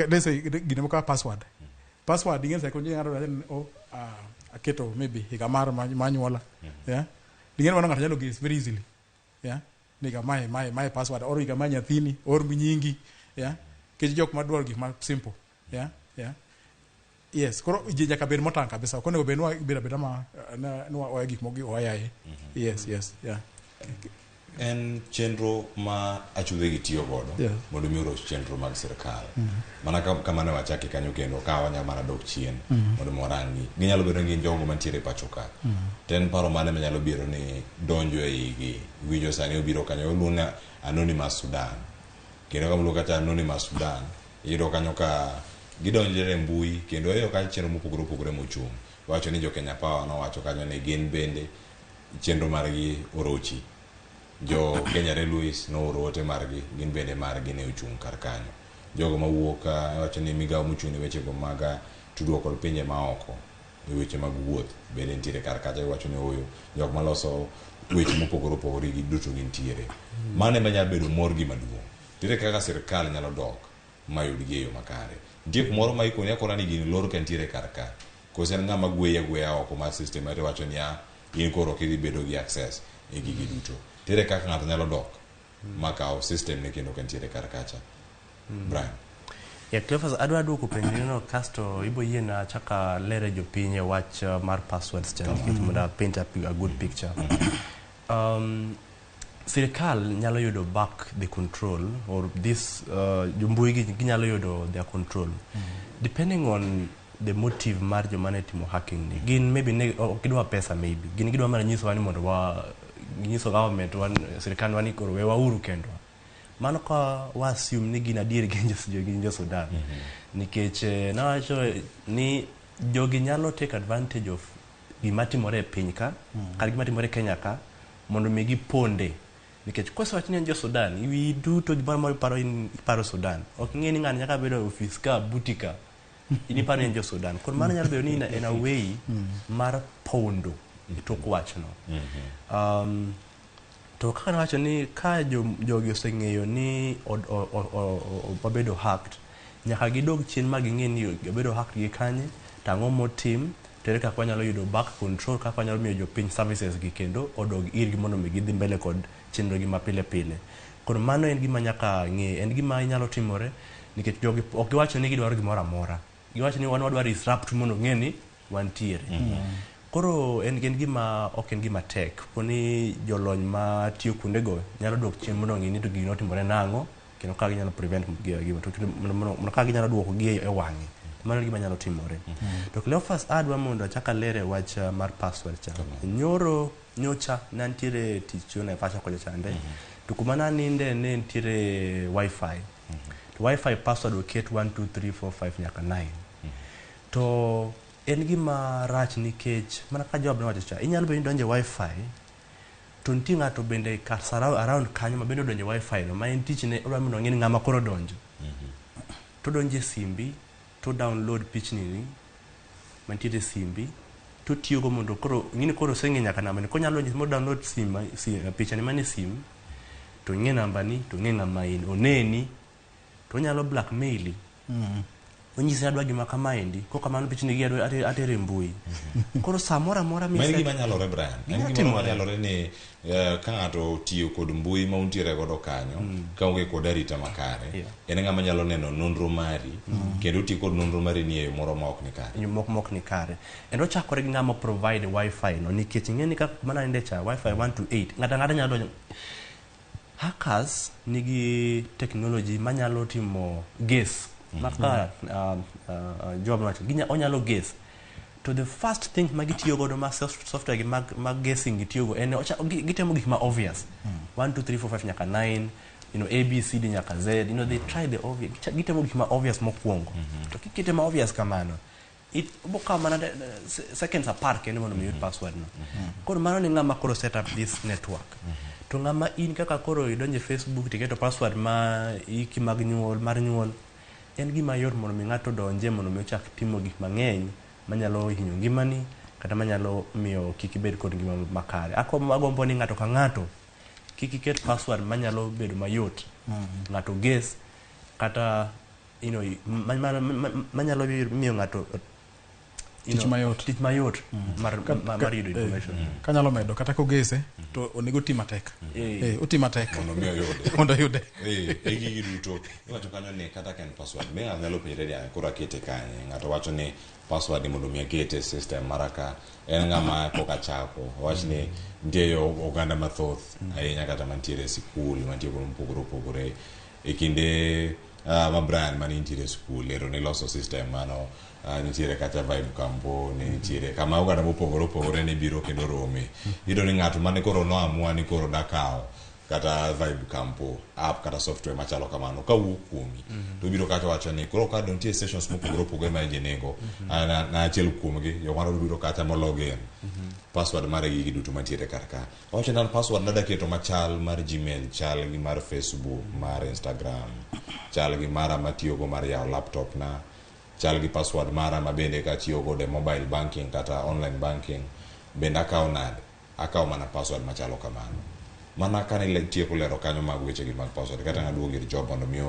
let's say gine moko password. Password ing'e sa konyo ng'ato wacho ni aketo maybe higa mar manyuola. Yeah. Ing'e mano ng'ato nyalo guess very easily. Yeah. Ni higa mae password or higa mar nyathini or nyingi. Yeah. Nikech jok madwaro gik ma simple. Yeah. Yeah. Yes, koro ji nyaka bed motang' kabisa. Ok onego bed ni wabedo abeda ma ni waweyo gik moko oa yaye. Yes, yes, yeah. En chenro ma achudhe gi tiyo godo mondo mi oroch chenro mag sirkal. Mana kama ne wachake kanyo kendo ka wanyalo mana dok chien mondo mi warangi. Ginyalo bedo ni gin jogo mantiere e pacho ka. To en paro mane manyalo biro ni donjo e igi. Winjo sani obiro kanyo oluongo ni Anonymous Sudan. Kendo ka kata Anonymous Sudan, iyudo kanyo ka gidonjore e mbui kendo iyudo ka chenro mopogore opogore mochung'. Wacho ni jo Kenya Power nowacho kanyo ni gin bende chenro margi orochi. Jo Kenya Railways nooro ote margi, gin bende margi ne ochung' kar kanyo. Jogo mawuok wacho ni migawo mochung' ne wechego mag tudruok kod pinje maoko e weche mag wuoth bende nitiere kar kacha iwacho ni ooyo jok maloso weche mopogore opogore gi duto gintiere. Mano ema nyalo bedo morgi maduong'. Nitiere kaka sirkal nyalo dok mayudgi e yo makare. Nitie kumoro ma ikoni akona ni gini lor ka nitiere kar ka. Koso en ng'ama gweyi agweya oko mar system aeto iwacho ni a in koro ok idhi bedo gi access e gigi duto. Nitiere kaka ng'ato nyalo dok makaw system ne kendo ka nitiere kar kacha. Brian. Yeah, Cleophas, adwa duoko penjo no kasto ibo yiena chaka lere jopiny e wach mar passwords cha nikech mondo a paint a good picture. Sirikal nyalo yudo back the control or this jombui gi ginyalo yudo their control depending on the motive mar joma ne timo hacking ni. Gin maybe ne ok gidwa pesa, maybe gin gidwa mana nyisowa ni mondo wa nyiso government wan sirikal wan ni koro wewauru kendwa. Mano ka wa assume ni gin adier gin jo Sudan nikech nawacho ni jogi nyalo take advantage of gima timore e piny ka kata gima timore e Kenya ka mondo mi giponde, nikech kosewach ni en jo Sudan, wiyi duto gimoro amora iparo in iparo Sudan. Ok ing'e ni ng'ani nyaka bedo e ofis ka buti ka in iparo ni en jo Sudan. Koro mano nyalo bedo ni en a way mar pondo e tok wachno. To kaka nawacho ni ka jogi oseng'eyo ni wabedo hacked, nyaka gidog chien ma ging'e ni obedo hacked gi kanye to ang'o motim to ere kaka wanyalo yudo back control, kaka wanyalo miyo jopiny services gi kendo odog irgi mondo mi gidhi mbele kod chenro gi mapile pile. Koro mano en gima nyaka ng'e, en gima nyalo timore nikech jogi ok giwacho ni gidwaro gimoro amora, giwacho ni wan wadwaro disrupt mondo ng'e ni wantiere. Koro en gima ok en gima tek poni jolony ma tiyo kuondego nyalo dok chien mondo ong'e ni to gini notimore nang'o kendo kaka ginyalo prevent mondo kaka ginyalo duoko gi e wang'e. Mano e gima nyalo timore. To Cleophas, adwa mondo achak alere wach mar password cha. Nyoro nyocha ne antiere tich yo Naivasha kocha chande to kuma naninde ne nitiere wifi to wifi password oket 1 2 3 4 5 nyaka 9. To en gima rach nikech mana kaka Joab nowacho cha, inyalo bedo ni idonjo e wifi to nitie ng'ato bende kar around kanyo ma bende odonjo e wifi no ma en tichne odwa mondo ong'e ni ng'ama koro odonjo to odonjo e simbi to download pichni ni mantiere e simbi to tiyogo mondo koro ng'ini koro oseng'e nyaka namba ni konyalo donjo mo download sim, pichani manie sim to ng'e namba ni to ng'e ng'ama in oneni to onyalo blackmaili onyisi ni adwa gima kamaendi kokamano pichni gi adwa atere e mbui. Koro samoro amora Ma en gima nyalore, Brian. En Gima gimoro timore. manyalore ni ka ng'ato otiyo kod mbui ma untiere godo kanyo ka onge kod arita makare en ng'ama nyalo neno nonro mari kendo otiyo kod nonro mari ni e yo moro ma ok ni kare. Moko mok ni kare kendo ochakore gi ng'ama provide wifi no nikech ing'e ni kaka kuma naninde cha wifi 1 to 8 ng'ato ang'ata nyalo donjo. Hackers nigi technology manyalo timo guess maka Joab nowacho onyalo guess to the first thing ma gitiyo godo ma software gi mag guessing gitiyo go en gitemo gik ma obvious 1 2 3 4 5 nyaka 9, A B C D nyaka Z. They try the obvious, gitemo gik ma obvious mokwongo. To kikete ma obvious kamano it obo kawo mana seconds 10 kende mondo mi yud password no. Koro mano ni ng'ama koro set up this network to ng'ama in kaka koro idonjo e Facebook tiketo password ma iki mag nyuol mar nyuol en gima yot mondo mi ng'ato odonje mondo mi ochak timo gik mang'eny manyalo hinyo ngimani kata manyalo miyo kik ibed kod ngima makare. Agombo ni ng'ato ka ng'ato kik iket password manyalo bedo mayot ng'ato guess kata manyalo miyo ng'ato. Tich mayot. Tich mayot mar yudo information. Kanyalo medo kata kogese to onego oti matek. Oti matek mondo mi oyude. Mondo oyude. E gigi duto iwacho kanyo ni kata ka en password me ng'ato nyalo penjre ni koro akete kanye. Ng'ato wacho ni password ni mondo mi akete e system mara ka en ng'ama pok achako. Wach ni nitie oganda mathoth ahinya kata mantiere e sikul mantie kuonde mopogore opogore e kinde ma Brian mane nitiere e sikul ero niloso system mano nitiere kata Vibe Campo ne nitiere kama oganda mopogore opogore ne biro kendo rome. Iyudo ni ng'ato mane koro noamua ni koro dakawo kata Vibe Campo app kata software machalo kamano kawuok kuomi to biro kacha wacho ni koro ka nitie sessions mopogore opogore ma ji nigo na achiel kuomgi jok moro biro kacha mo login password mare gi gigi duto mantiere kar ka. Owacho ni an password nada keto machal mar Gmail, chal gi mar Facebook, mar Instagram, chal gi mara matiyogo mar yawo laptop na, chal gi password mara ma bende katiyo godo e mobile banking kata online banking bende akawo nade? Akawo mana password machalo kamano. Mana kane itieko lero kanyo mag weche gi mag password kata naduogo ir Job mondo mi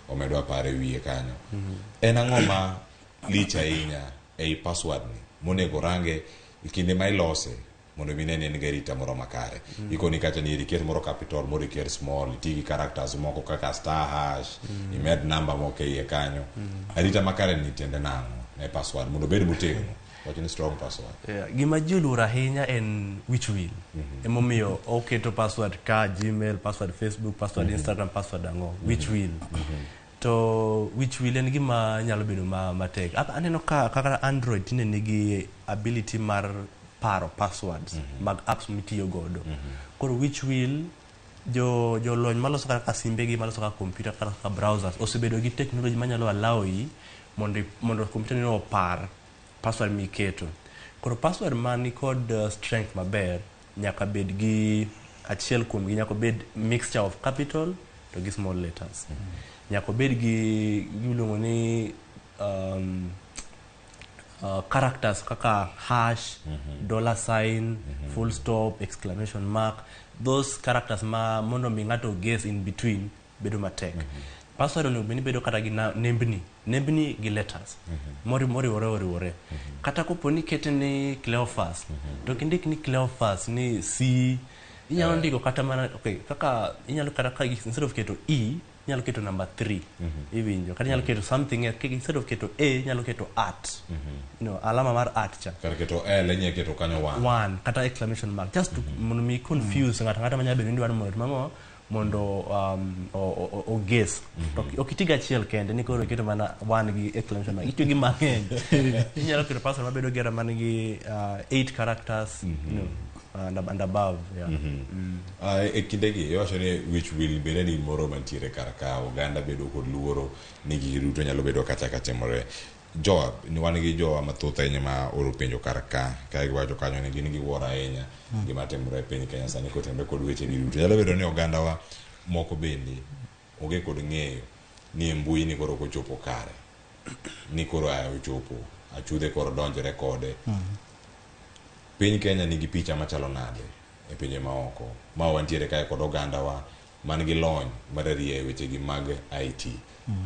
omedwa paro e wiye kanyo. En ang'o ma lich ahinya ei password ni monego range e kinde ma ilose mondo mi ne ni en gi arita moro makare. Ikoni kacha ni iket moro capital, moro iket small, iti gi characters moko kaka star hash, imed namba moko e iye kanyo. Arita makare ni tiende nang'o ne password mondo obed motegno. Wacho ni strong password. Yeah, gima ji oluoro ahinya en wich wil. Emomiyo oketo password ka Gmail, password Facebook, password Instagram, password ang'o. Wich wil. To wich wil en gima nyalo bedo matek. Aneno ka kaka Android tinde nigi ability mar paro passwords mag apps mitiyo godo. Koro wich wil jolony maloso kaka simbegi, maloso kaka computer, kata kaka browsers osebedo gi technology manyalo allow yi mondo computer ni opar password miketo. Koro password mani kod strength maber nyaka bed gi achiel kuomgi nyaka bed mixture of capital to gi small letters. Nyaka obed gi giluongo ni characters kaka hash, dollar sign, full stop, exclamation mark. Those characters ma mondo mi ng'ato guess in between bedo matek. Password onego bed ni bedo kata gi nembni gi letters moriwore oriwore. Kata kopo ni ikete ni Cleophas, to ok indik ni Cleophas ni C, inyalo ndiko kata mana okay, kaka inyalo kata ka instead of keto E inyalo keto number 3 iwinjo, kata inyalo keto something else, instead of keto A inyalo keto at, alama mar at cha. Kar keto L inyalo keto kanyo 1. 1 kata exclamation mark just to mondo mi confuse ng'ato ang'ata manyalo bedo ni dwaro mondo mang'o mondo o guess. To ok iti gi achiel kende ni koro iketo mana 1 gi exclamation mark, itiyo gi mang'eny. Inyalo keto password mabedo gi man gi 8 characters, and above. Yeah. E kindegi iwacho ni wich wil bende ni moro mantiere kar ka oganda bedo kod luoro ni gigi duto nyalo bedo kacha ka timore. Joab, ni wan gi jowa mathoth ahinya ma oro penjo kar ka giwacho kanyo ni gin gi wuoro ahinya gima timore e piny Kenya sani kotenore kod weche gi duto. Nyalo bedo ni ogandawa moko bende onge kod ng'eyo ni e mbui ni koro kochopo kare ni koro aya ochopo achudhe koro donjore kode. Piny Kenya nigi picha machalo nade e pinje maoko ma wantiere kae kod ogandawa man gi lony mar ariyo e weche gi mag IT.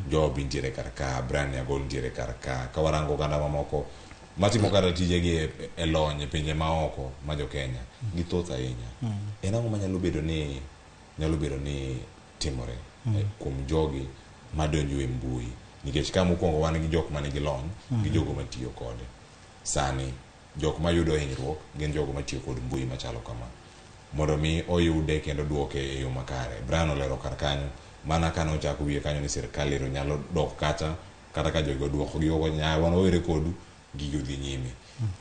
Job nitiere kar ka, Brian Nyagol nitiere kar ka. Ka warango oganda mamoko matimo kata tijegi e lony e pinje maoko ma jo Kenya githoth ahinya. En ang'o manyalo bedo ni timore kuom jogi madonjo e mbui? Nikech ka mokwongo wan gi jok manigi lony gi jogo matiyo kode. Sani jok mayudo hinyruok gin jogo matiyo kod mbui machalo kama. Mondo mi oyude kendo duoke e yo makare. Brian olero kar kanyo mana kane ochako wiye kanyo ni sirkal ero nyalo dok kacha kata ka jogi oduoko gi oko wan wawere kodu gigo dhi nyime.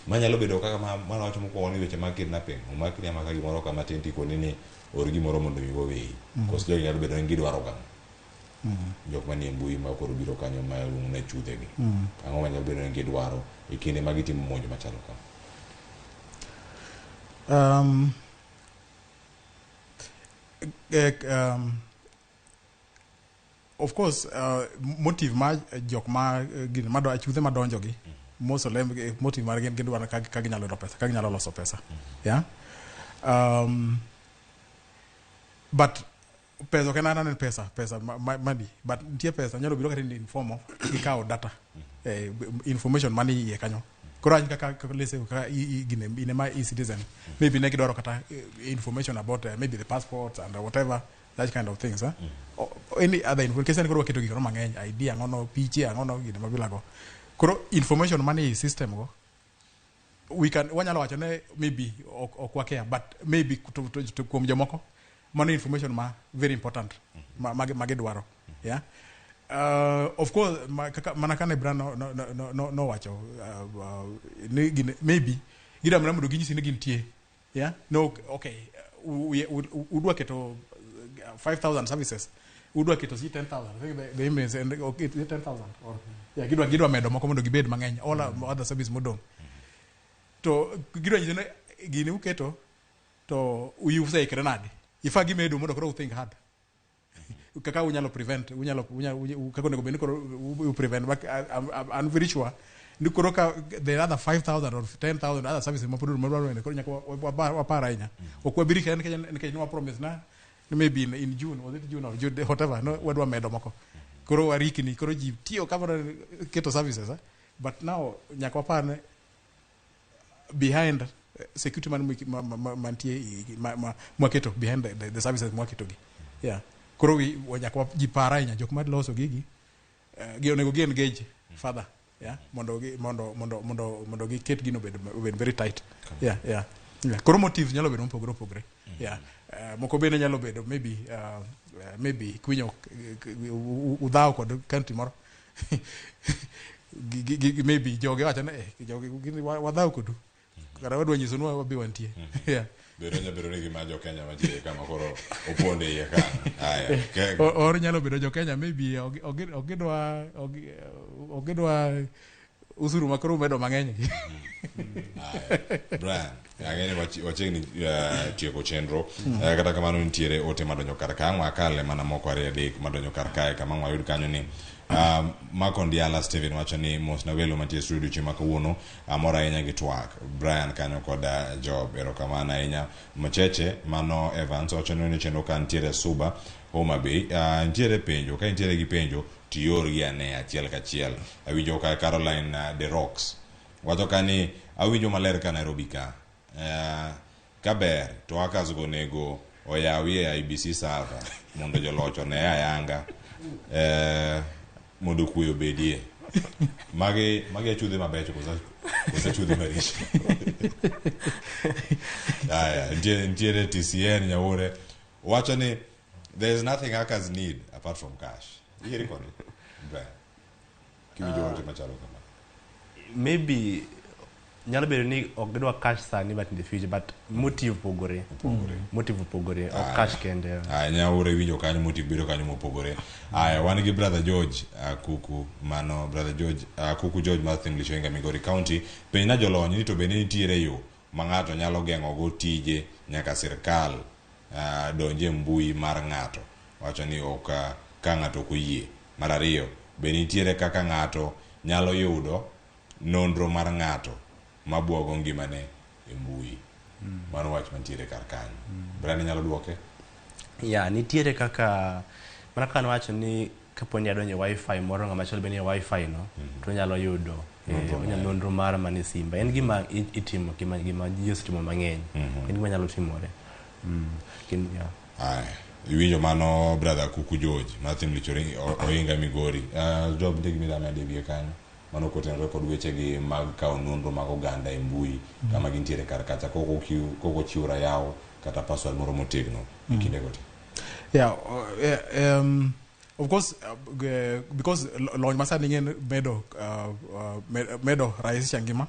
Manyalo bedo kaka mana wacho mokwongo ni weche mag kidnapping omakni amaka gimoro kama tin tikoni ni or gimoro mondo mi waweyi. Koso jogi nyalo bedo ni gidwaro gang'o? Jok manie mbui ma koro biro kanyo ma iluongo ni chudhegi. Ang'o manyalo bedo ni gidwaro e kinde ma gitimo monj machalo kama? Of course, motive ma jok ma gin mado achudhe madonjo gi most of them motive mar gin gidwaro ka ginyalo yudo pesa, ka ginyalo loso pesa. Yeah. But pesa ok en anena pesa money, but nitie pesa nyalo biro kata in form of gikawo data, information mani iye kanyo. Koro an kaka let's say kaka gine ine ma e-citizen, maybe ne gidwaro kata information about maybe the passports and whatever, that kind of things, eh? Or any other information. Koro waketo gik moro mang'eny, ID ang'ono, piche ang'ono, gine mabilago. Koro information manie system go, we can, wanyalo wacho ne maybe ok wakia, but maybe to kuom jomoko mano information ma very important ma gidwaro. Yeah, of course, kaka mana kane Bran no wacho ni gine, maybe gidwa mana mondo ginyisi ni gintie. Yeah, no, okay, udwa keto 5000 services, udwa keto si 10,000. I think the image and, okay, is it 10,000 or, yeah, gidwa medo moko mondo gibed mang'eny, all other service modong', to gidwa nyiso ni gini uketo to useikre nade ifa gimedo mondo koro think hard kaka unyalo prevent, unyalo kaka onego bed ni koro u prevent. But I'm very sure ni koro ka the other 5000 or 10,000 other services ma pod madwaro ni koro nyaka wapar ahinya. Ok wabiri kende nikech ne wa promise na ni maybe in June, was it June or June, whatever, no wadwa medo moko, koro warikni, koro ji tiyo kamano keto services, eh? But now nyaka wapar ni behind security man mantie mwaketo behind the services mwaketo gi. Yeah, koro nyaka ji par ahinya jok ma loso gigi, gi onego gi engage further, yeah, mondo gi mondo mondo mondo mondo giket gino obed very tight. Yeah. Koro motives nyalo bedo mopogore opogore. Yeah, moko bende nyalo bedo maybe maybe kwinyo udhaw kod country moro. Maybe jogi wacho ni, eh, jogi gin wadhaw kodu kata wadwa nyiso ni wabi wantie. Yeah. Bedo nyalo bedo ni gima jo Kenya mantie kama koro oponde iye kanyo. Aya. Or nyalo bedo jo Kenya maybe ok gidwa usuru ma koro medo mang'eny. Aya. Brian, ang'e ni wachiegni tieko chenro. Kata kamano nitiere ote madonjo kar ka. Ang' wakale mana moko ariyo adek madonjo kar kae kama ang' wayud kanyo ni Marco Ndiala Steven wacho ni mos na welo mantie e studio chieng' ma kawuono, amor ahinya gi twak Brian kanyo kod Job, erokamano ahinya. Mcheche mano Evans wacho ni chenro ka nitiere Suba Homa Bay, nitiere penjo, ka intiere gi penjo tiorgi ane achiel kachiel. Awinjo ka Caroline De Rocks wacho ka ni awinjo maler ka Nairobi ka, ka ber to hackers go onego oyawi e IEBC server mondo joloch one ayanga, mondo kwe obedie. Magi achudhe mabecho koso achudhe maricho? Aya, nitiere TCN Nyaure wacho ni there is nothing hackers need apart from cash. Iyieri kode, Brian, kiwinjo ote machalo kama? Maybe nyalo bedo ni ok gidwa cash sani, but in the future. But motive opogore, motive opogore, ok cash kende. Aya, Nyaure, winjo kanyo, motive bedo kanyo mopogore. Aya, wan gi brother George Kuku, mano brother George Kuku George mar Thimlich Ohinga, Migori County. Penj na jolony ni to bende nitiere yo ma ng'ato nyalo geng'ogo tije nyaka sirkal donje mbui mar ng'ato? Wacho ni ok ka ng'ato ok oyie. Mar ariyo, be nitiere kaka ng'ato nyalo yudo nonro mar ng'ato mabuogo ngimane e mbui? Mano wach mantiere kar kanyo. Brian, inyalo duoke? Ya, nitiere kaka mana kaka nawacho ni kapo ni adonjo e wifi moro, ng'ama chielo be ni e wifi no, to onyalo yudo Nonro onya mare. Nonro mara mane simba. En gima itimo, gima ji osetimo mang'eny, en gima nyalo timore. Yeah. Aya, iwinjo mano, brother Kuku George mar Thimlich Ohinga Migori. Job, nitie gima idwa medo e wiye kanyo mano kotenore kod wechegi mag kawo nonro mag oganda e mbui kama gintiere kar kacha kok ochiw rayaw kata password moro motegno e kindego te? Yeah, yeah, of course, because lony masani ng'en medo medo rahisisha ngima.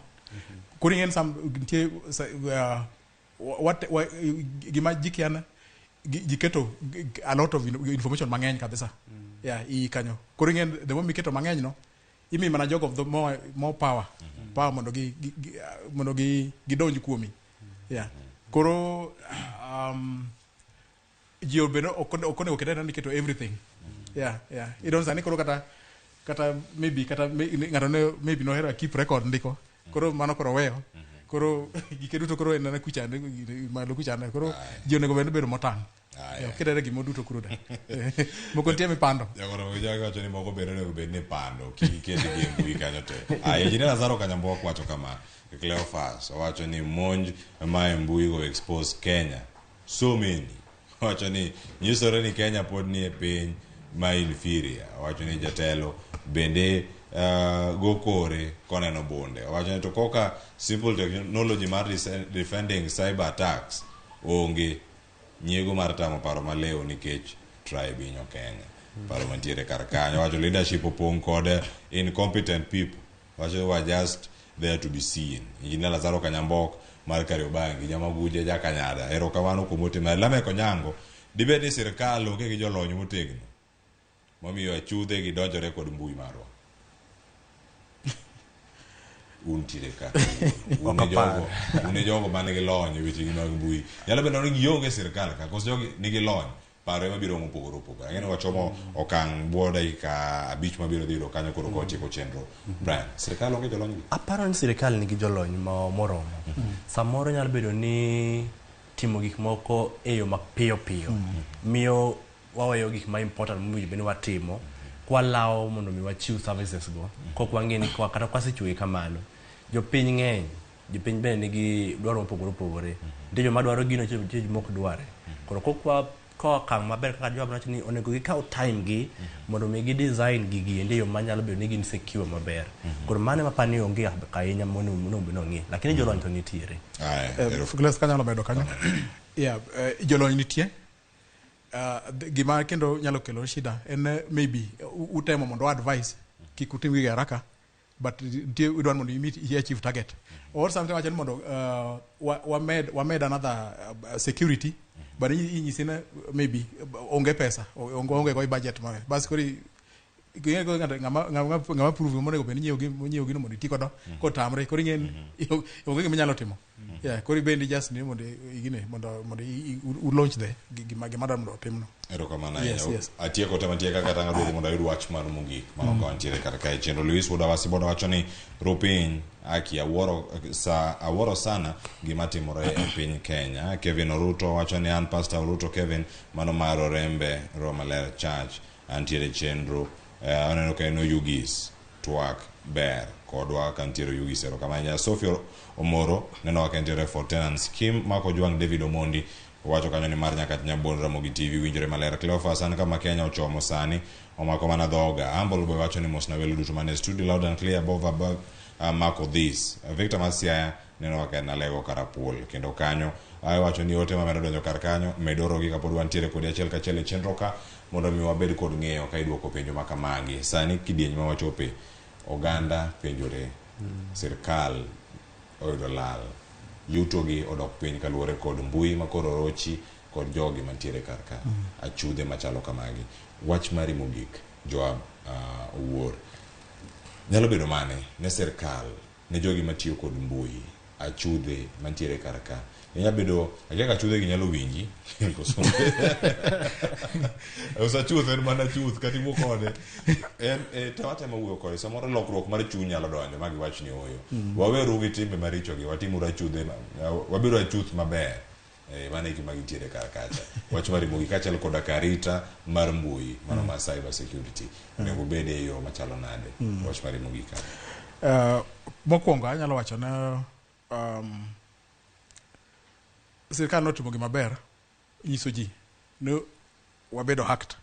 Koro ing'en sam nitie gima ji kia na ji keto a lot of information mang'eny kabisa, yeah, i kanyo. Koro ing'en the moment miketo mang'eny no, imi mana jogo the more power mondo gi gidonj kuomi. Yeah, koro ji obedo ok onego ket ni keto everything. Yeah, idon sani koro kata maybe kata ng'ato ne maybe nohero keep record ndiko, koro mano koro weyo, koro gike duto koro en mana kuchande malo kuchande. Koro ji onego bed ni bedo motang'. Aya. Ok itere gimoro duto kuro da. Moko nitie mipando. Jagoro jago wacho ni moko bende onego bed ni pando kik iket gi e mbui kanyo te. Aya, Engineer Lazaro Kanyambuok wacho kama, Cleophas owacho ni monj ma e mbui go expose Kenya. So many. Owacho ni nyisore ni Kenya pod ni e piny ma inferior. Owacho ni jatelo bende go kore koneno bunde. Owacho ni to koka simple technology mar defending cyber attacks onge nyiego mar tamo paro malew nikech tribe hinyo Kenya. Paro mantiere kar kanyo. Wacho leadership opong' kod incompetent people. Wacho we are just there to be seen. Engineer Lazaro Kanyambok mar Kariobangi, Nyamaguje Jakanyada. Erokamano kuom ote mari. Lameck Onyango, dibed ni sirkal onge gi jolony motegno momiyo achudhe gidonjore kod mbui marwa. Untiere ka. Un e jogo, un e jogo man gi lony e weche gi mag mbui. Nyalo bedo ni gionge sirkal ka, koso jogi nigi lony. Paro ema biro mopogore opogore. Ang'e ni wachomo okang' bwo dakika 5 mabiro dhi yudo kanyo koro kotieko chenro. Brian, sirkal onge jolony gi? Aparo ni sirkal nigi jolony moromo. Samoro nyalo bedo ni timo gik moko e yo mapiyo piyo miyo waweyo gik ma important mowinjo bed ni watimo kwalawo mondo mi wachiw services go kok wang'e ni kwa kata kwasechiwogi kamano jopiny ng'eny jopiny bende nigi dwaro mopogore opogore nitie joma dwaro gino nitie joma ok dware koro kokwa kawo okang' maber kaka Joab nowacho ni onego gikaw time gi mondo mi gi design gigi endi e yo manyalo bedo ni gin secure maber koro mano ema aparo ni onge ahinya monego bed ni ong'i lakini jolony to nitiere. Aya, Gladys kanyalo medo kanyo. Yeah, jolony nitie. Gima kendo nyalo kelo shida en maybe utemo mondo advice kik utim gigi haraka but nitie idwaro mondo i meet i achieve target or something wacho ni mondo wamed another security but inyisi ni maybe onge pesa onge go i budget mare bas koro ing'e koro ng'ato ng'ama approve monego bed ni nyiewo gino mondo iti godo kotamre koro ing'e ni onge gima inyalo timo. Yeah, koro ibendi just ni mondo igine mondo u launch the gima dwaro mondo otimno. Erokamano ahinya. Atieko te mantie kaka tang' aduogo mondo ayud wach mar mogik mano ka wantiere kar kae chenro. Luis Wuod Awasi Boda wacho ni rupiny aki awuoro sana gima timore e piny Kenya. Kevin Oruto wacho ni an Pastor Oruto Kevin mano mar Orembe Roho Maler Church antiere chenro. Aneno ka en Oyugis twak ber kodwa ka nitiere Oyugis. Erokamano ahinya. Sophie Omoro neno ka entiere for tenant scheme. Mark Ojwang David Omondi wacho kanyo ni mar Nyakach Nyabondo Ramogi TV winjore maler. Cleophas an kama Kenya ochomo sani omako mana dhoga. Humble Boy wacho ni mosna welo duto mane studio loud and clear above Marco this. Victor Masiaya neno kaka en Alego Karapuol kendo kanyo wacho ni ote mamedo donjo kar kanyo medorogi kapod wantiere kodi achiel kachiel e chenro ka mondo mi wabed kod ng'eyo ka idwoko penjo ma kamagi. Sani kidieny ma wachope oganda penjore sirkal oyudo lal yutogi odok piny kaluwore kod mbui ma koro orochi kod jogi mantiere kar ka achudhe machalo kamagi. Wach mari mogik Joab Owuor nyalo bedo mane ne sirkal ne jogi matiyo kod mbui achudhe mantiere kar ka? Inyalo bedo akia ka achudhe gi nyalo winji koso osachuth en mana chuth kata iwuo kode en to watemo wuoyo kode samoro lokruok mar chuny nyalo donjo ma giwach ni ooyo waweru gi timbe maricho gi watimuru achudhe wabedo achuth maber. Mano e gima gintiere kar kacha. Wach mari mogik kaachiel koda ka arita mar mbui mano mar cyber security onego obed e yo machalo nade? Wach mari mogik ka. Mokwongo anyalo wacho ne sirkal notimo gima ber nyiso ji ni wabedo hacked.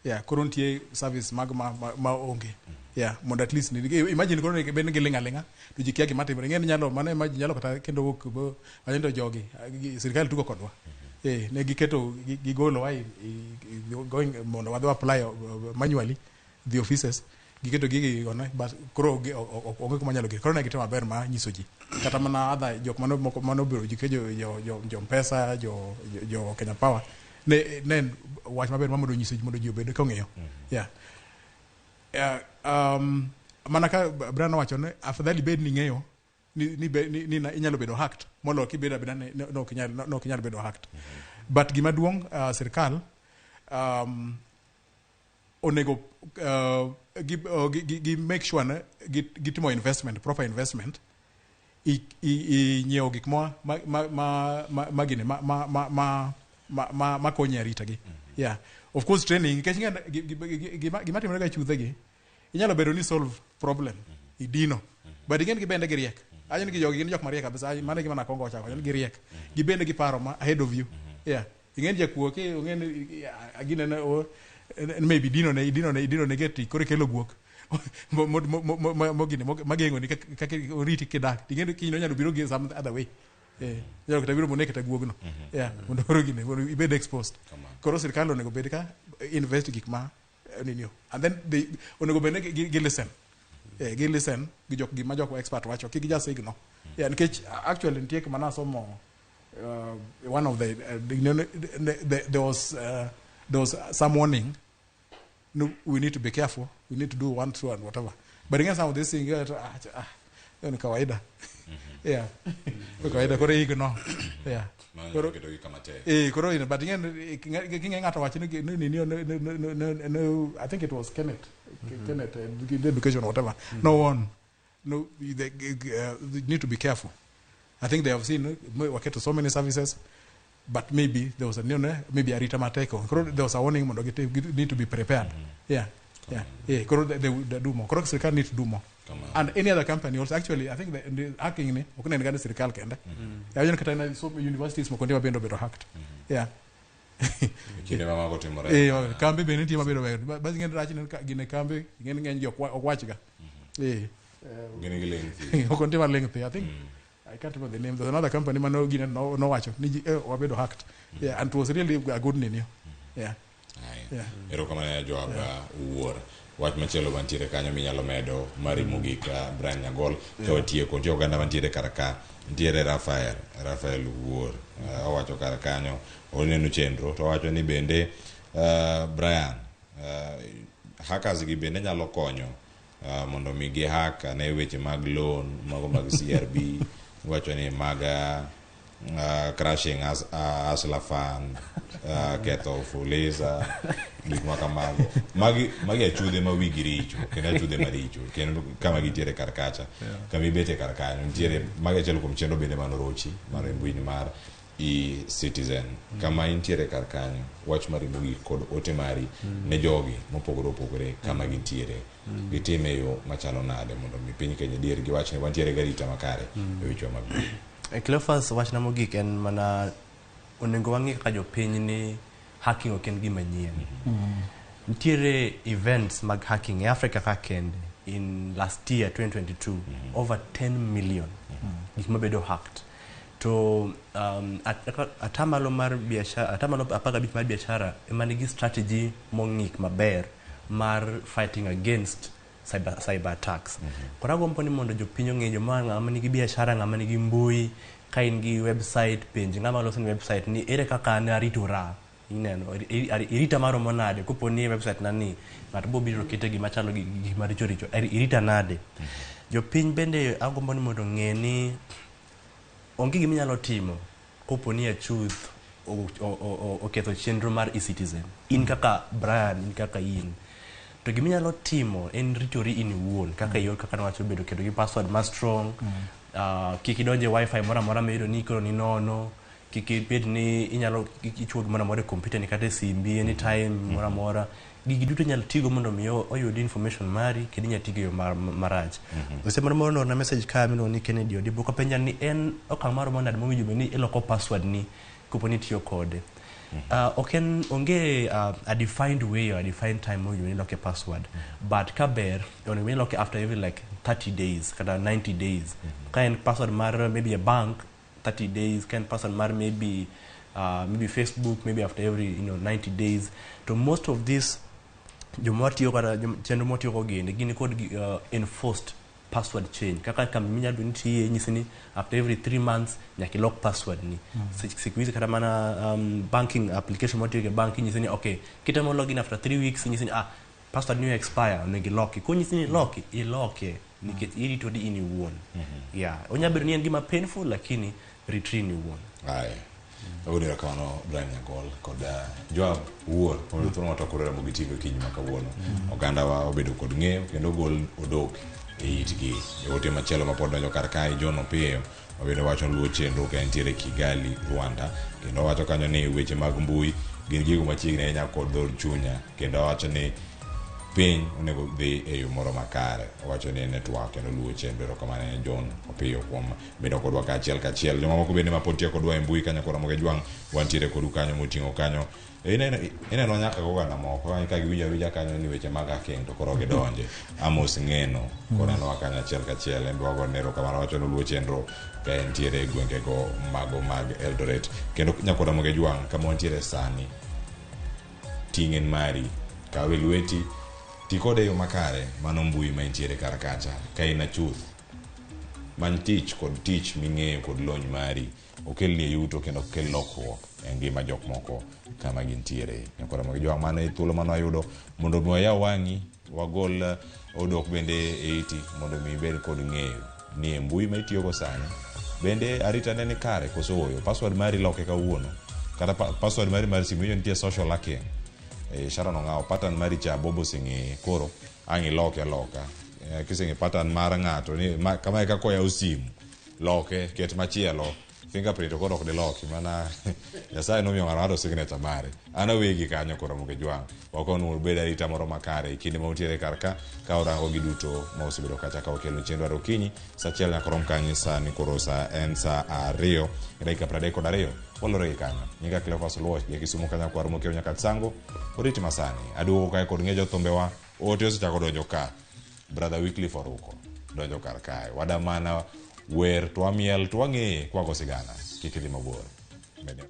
Yeah, koro nitie service mag ma onge. Yeah, mondo at least imagine koro bed ni giling' aling'a to ji kia gima timore. Ing'e ni nyalo mano ema ji nyalo kata kendo wuok bo wacho ni jogi sirkal tugo kodwa. Ne giketo gigolowa going mondo wadhi apply manually the offices giketo gigi one but koro onge kuma nyalo gik. Koro ne gitimo maber ma nyiso ji. Kata mana other jok mano moko mano obiro ji jo Mpesa jo Kenya Power ne en wach maber ma mondo nyiso ji mondo ji obed kong'eyo. Yeah. Mana ka Brian nowacho ni afadhali bed ni ng'eyo ni inyalo bedo hacked moloyo kibedo abeda ni no ok inyal bedo hacked. But gima duong' sirkal onego gi make sure ne gitimo investment, proper investment i nyiewo gik ma ma konyi e arita gi. Yeah, of course training, nikech ing'e gima timore ga chuthe gi, inyalo bedo ni solve problem idino, but ing'e ni gibende giriek. Ajo ni jogi gin jok mariek kabisa. Mano e gima nakwongo wachako ni giriek, gibende giparo ma ahead of you. Yeah, ing'e ni jakuo ki ong'e ni gine ne maybe idino ne geti, koro ikelo guok mo gine mageng'o ni kaka oriti kidak. Ing'e ni kiny onyalo biro gi some other way. Nyalo kata biro monek kata guogno, yeah, mondo koro gine mondo ibed exposed. Koro sirkal onego bed ka invest gik ma ninio, and then they onego bed ni gi listen, gi listen gi jok gima jok expert wacho, kik just ignore. Yeah, nikech actually nitie kuma nasomo, one of the, there was some warning, no, we need to be careful, we need to do one, two and whatever. But again, some of these things, ah, hiyo ni kawaida. Yeah, ni kawaida, koro ignore. Yeah. Mano ketogi kama tek. Koro ino, but ing'e king'e ng'ato wacho ni, I think it was Kenneth, the education or whatever, no one, no, they need to be careful. I think they have seen waketo so many services, but maybe there was a no, maybe arita mateko. Koro there was a warning mondo need to be prepared. Yeah. Koro they do more. Koro sirkal need to do more. Kamano. And any other company also. Actually, I think the hacking ni ok nen gane sirkal kende. Yeah, kata na so universities moko nitie mabende obedo hacked. Yeah. E kinde ma mago timore. Kambi bende nitie mabedo ber. Bas ing'e ni rach ne gine kambi, ing'e ni ng'eny ji ok wachga. Gin gi ling thi. Ok nitie maling' thi. I think I can't remember the name. There's another company mane gine nowacho ni ji wabedo hacked. Yeah, and it was really a good nini. Yeah. Aya. Yeah. Erokamano ne Joab Wuor. Wach machielo mantiere kanyo minyalo medo mari mogik, Brian Nyagol, ka watieko. Nitie oganda mantiere kar ka. Nitiere Rafael Wuor. Owacho kar kanyo oneno chenro to owacho ni bende, Brian, hackers gi bende nyalo konyo mondo mi gi hack ane weche mag loan mago mag CRB, wacho ni mag crashing Hustler Fund, ketho Fuliza, gik ma kamago. Magi achudhe ma wigi richo kendo achudhe maricho kendo kama gintiere kar kacha, kama ibete kar kanyo nitiere magi achiel kuom chenro bende manorochi mar mbui mar e-Citizen. Kama intiere kar kanyo, wach mari mogik kod ote mari ne jogi mopogore opogore kama gintiere, gitime e yo machalo nade mondo mi piny Kenya dier giwach ni wantiere gi arita makare e wechewa mag mbui? Cleophas, wachna mogik en mana onego wang'e kaka jopiny ni hacking ok en gima nyien. Nitiere events mag hacking e Africa ka kende in last year 2022, over 10 million gik mabedo hacked. To atamalo mar biashara, 15% mar biashara ema nigi strategy mong'ik maber mar fighting against cyber attacks. Koro agombo ni mondo jopiny ong'e, joma ng'ama nigi biashara, ng'ama nigi mbui, ka in gi website, penj ng'ama loso ni website ni ere kaka an aritora, ineno irita maromo nade kopo ni e website na ni ng'ato bo biro kete gima chalo gi gik maricho richo, irita nade. Jopiny bende agombo ni mondo ong'e ni onge gima inyalo timo kopo ni achuth oketho chenro mar e-Citizen. In kaka Brian, in kaka in, to gima inyalo timo en ritori in iwuon kaka yor kaka nawacho, bedo keto gi password ma strong, kik idonje wifi moro amora miyudo ni koro ni nono, kik ibed ni inyalo ichuo gimoro amora e kompyuta ni kata e simbi anytime moro amora. Gigi duto inyalo tigo mondo mi oyud information mari kendo inyalo tigo e yo marach. Osiep moro moro noorna message ka miluongo ni Kennedy Odibo kopenja ni en okang' maromo nade mowinjo bed ni iloko password ni kopo ni itiyo kode. Ok en onge a defined way or a defined time mowinjo bed ni iloke password, but ka ber onego bed ni iloke after every like 30 days kata 90 days. Ka en password mar maybe a bank, 30 days. Ka en password mar maybe Facebook, maybe after every 90 days. To most of these joma tiyo kata chenro mwatiyo go gin kod enforced password change, kaka kambi minyalo bedo ni tiye nyisi ni after every 3 months nyaka ilok password ni. Siku hizi kata mana banking application mwatiyo e bank inyisi ni okay, kitemo login after 3 weeks, inyisi ni ah, password ni expire, onego iloki. Konyisi ni iloki, iloke nikech iritori in iwuon. Yeah, onyalo bedo ni en gima painful, lakini ritri in iwuon. Aya. Agoni erokamano Brian Nyagol kod Joab Wuor kuom thuolo matokore Ramogi TV okinyi ma kawuono. Oganda wa obedo kod ng'eyo kendo ogol odok e itgi. E ote machielo mapod donjo kar kae, John Opiyo. Mabende wacho ni luwo chenro ka entiere Kigali, Rwanda. Kendo owacho kanyo ni weche mag mbui gin gigo machiegni ahinya kod dhood chunya. Kendo owacho ni piny onego dhi e yo moro makare. Owacho ni network kendo luwo chenro. Erokamano ne John Opiyo kuom bedo kodwa kaachiel kachiel. Jomamoko bende mapod tiyo kodwa e mbui kanyo kod Ramogi Jwang' wantiere kodu kanyo moting'o kanyo. Ineno nyaka goganda moko ka giwinjo awinja kanyo ni weche mag hacking to koro gidonje. Amos Ng'eno konenowa kanyo achiel kachiel en be wagone erokamano wacho ni oluwo chenro ka entiere e gwengego mago mag Eldoret. Kendo nyakod Ramogi Jwang' kama wantiere sani ting' en mari kawe lweti ti kode e yo makare mano mbui ma entiere kar kacha ka in achuth many tich kod tich ming'eyo kod lony mari okelni yuto kendo okel lokruok e ngima jok moko kama gintiere. Nyakod Ramogi Jwang' mano e thuolo mane wayudo mondo mi wayaw wang'i wagol odok bende e iti mondo mi ibed kod ng'eyo ni e mbui ma itiyogo sani bende arita ne ni kare koso ooyo. Password mari loke kawuono kata password mari mar simu iwinjo nitie social hacking. Sharon Ong'awo pattern mari cha Bobo oseng'eye koro ang' iloke aloka. Kiseng'e pattern mar ng'ato ni kama e kaka oyawo simu loke ket machielo fingerprint koro ok diloki mana Nyasaye nomiyo ng'ato ng'ato signature mare. An awegi kanyo koro Ramogi Jwang' wakonu ubed arita moro makare e kinde ma untiere kar ka ka urango gi duto ma osebedo kacha ka wakelo chenro mar okinyi saa achiel nyaka rom kanyo sani koro sa en saa 2 gi dakika 32 walore gi kanyo. Nyinga Cleophas Oluoch ja Kisumu kanyo kwar mokiewo nyaka Tsango oriti masani aduogo kae kod ng'e jothumbewa ote osechako donjo ka Brother Wycliffe Oruko donjo kar kae wadamana wer to wamiel to wang'eye kwago sigana kik idhi mabor. Media.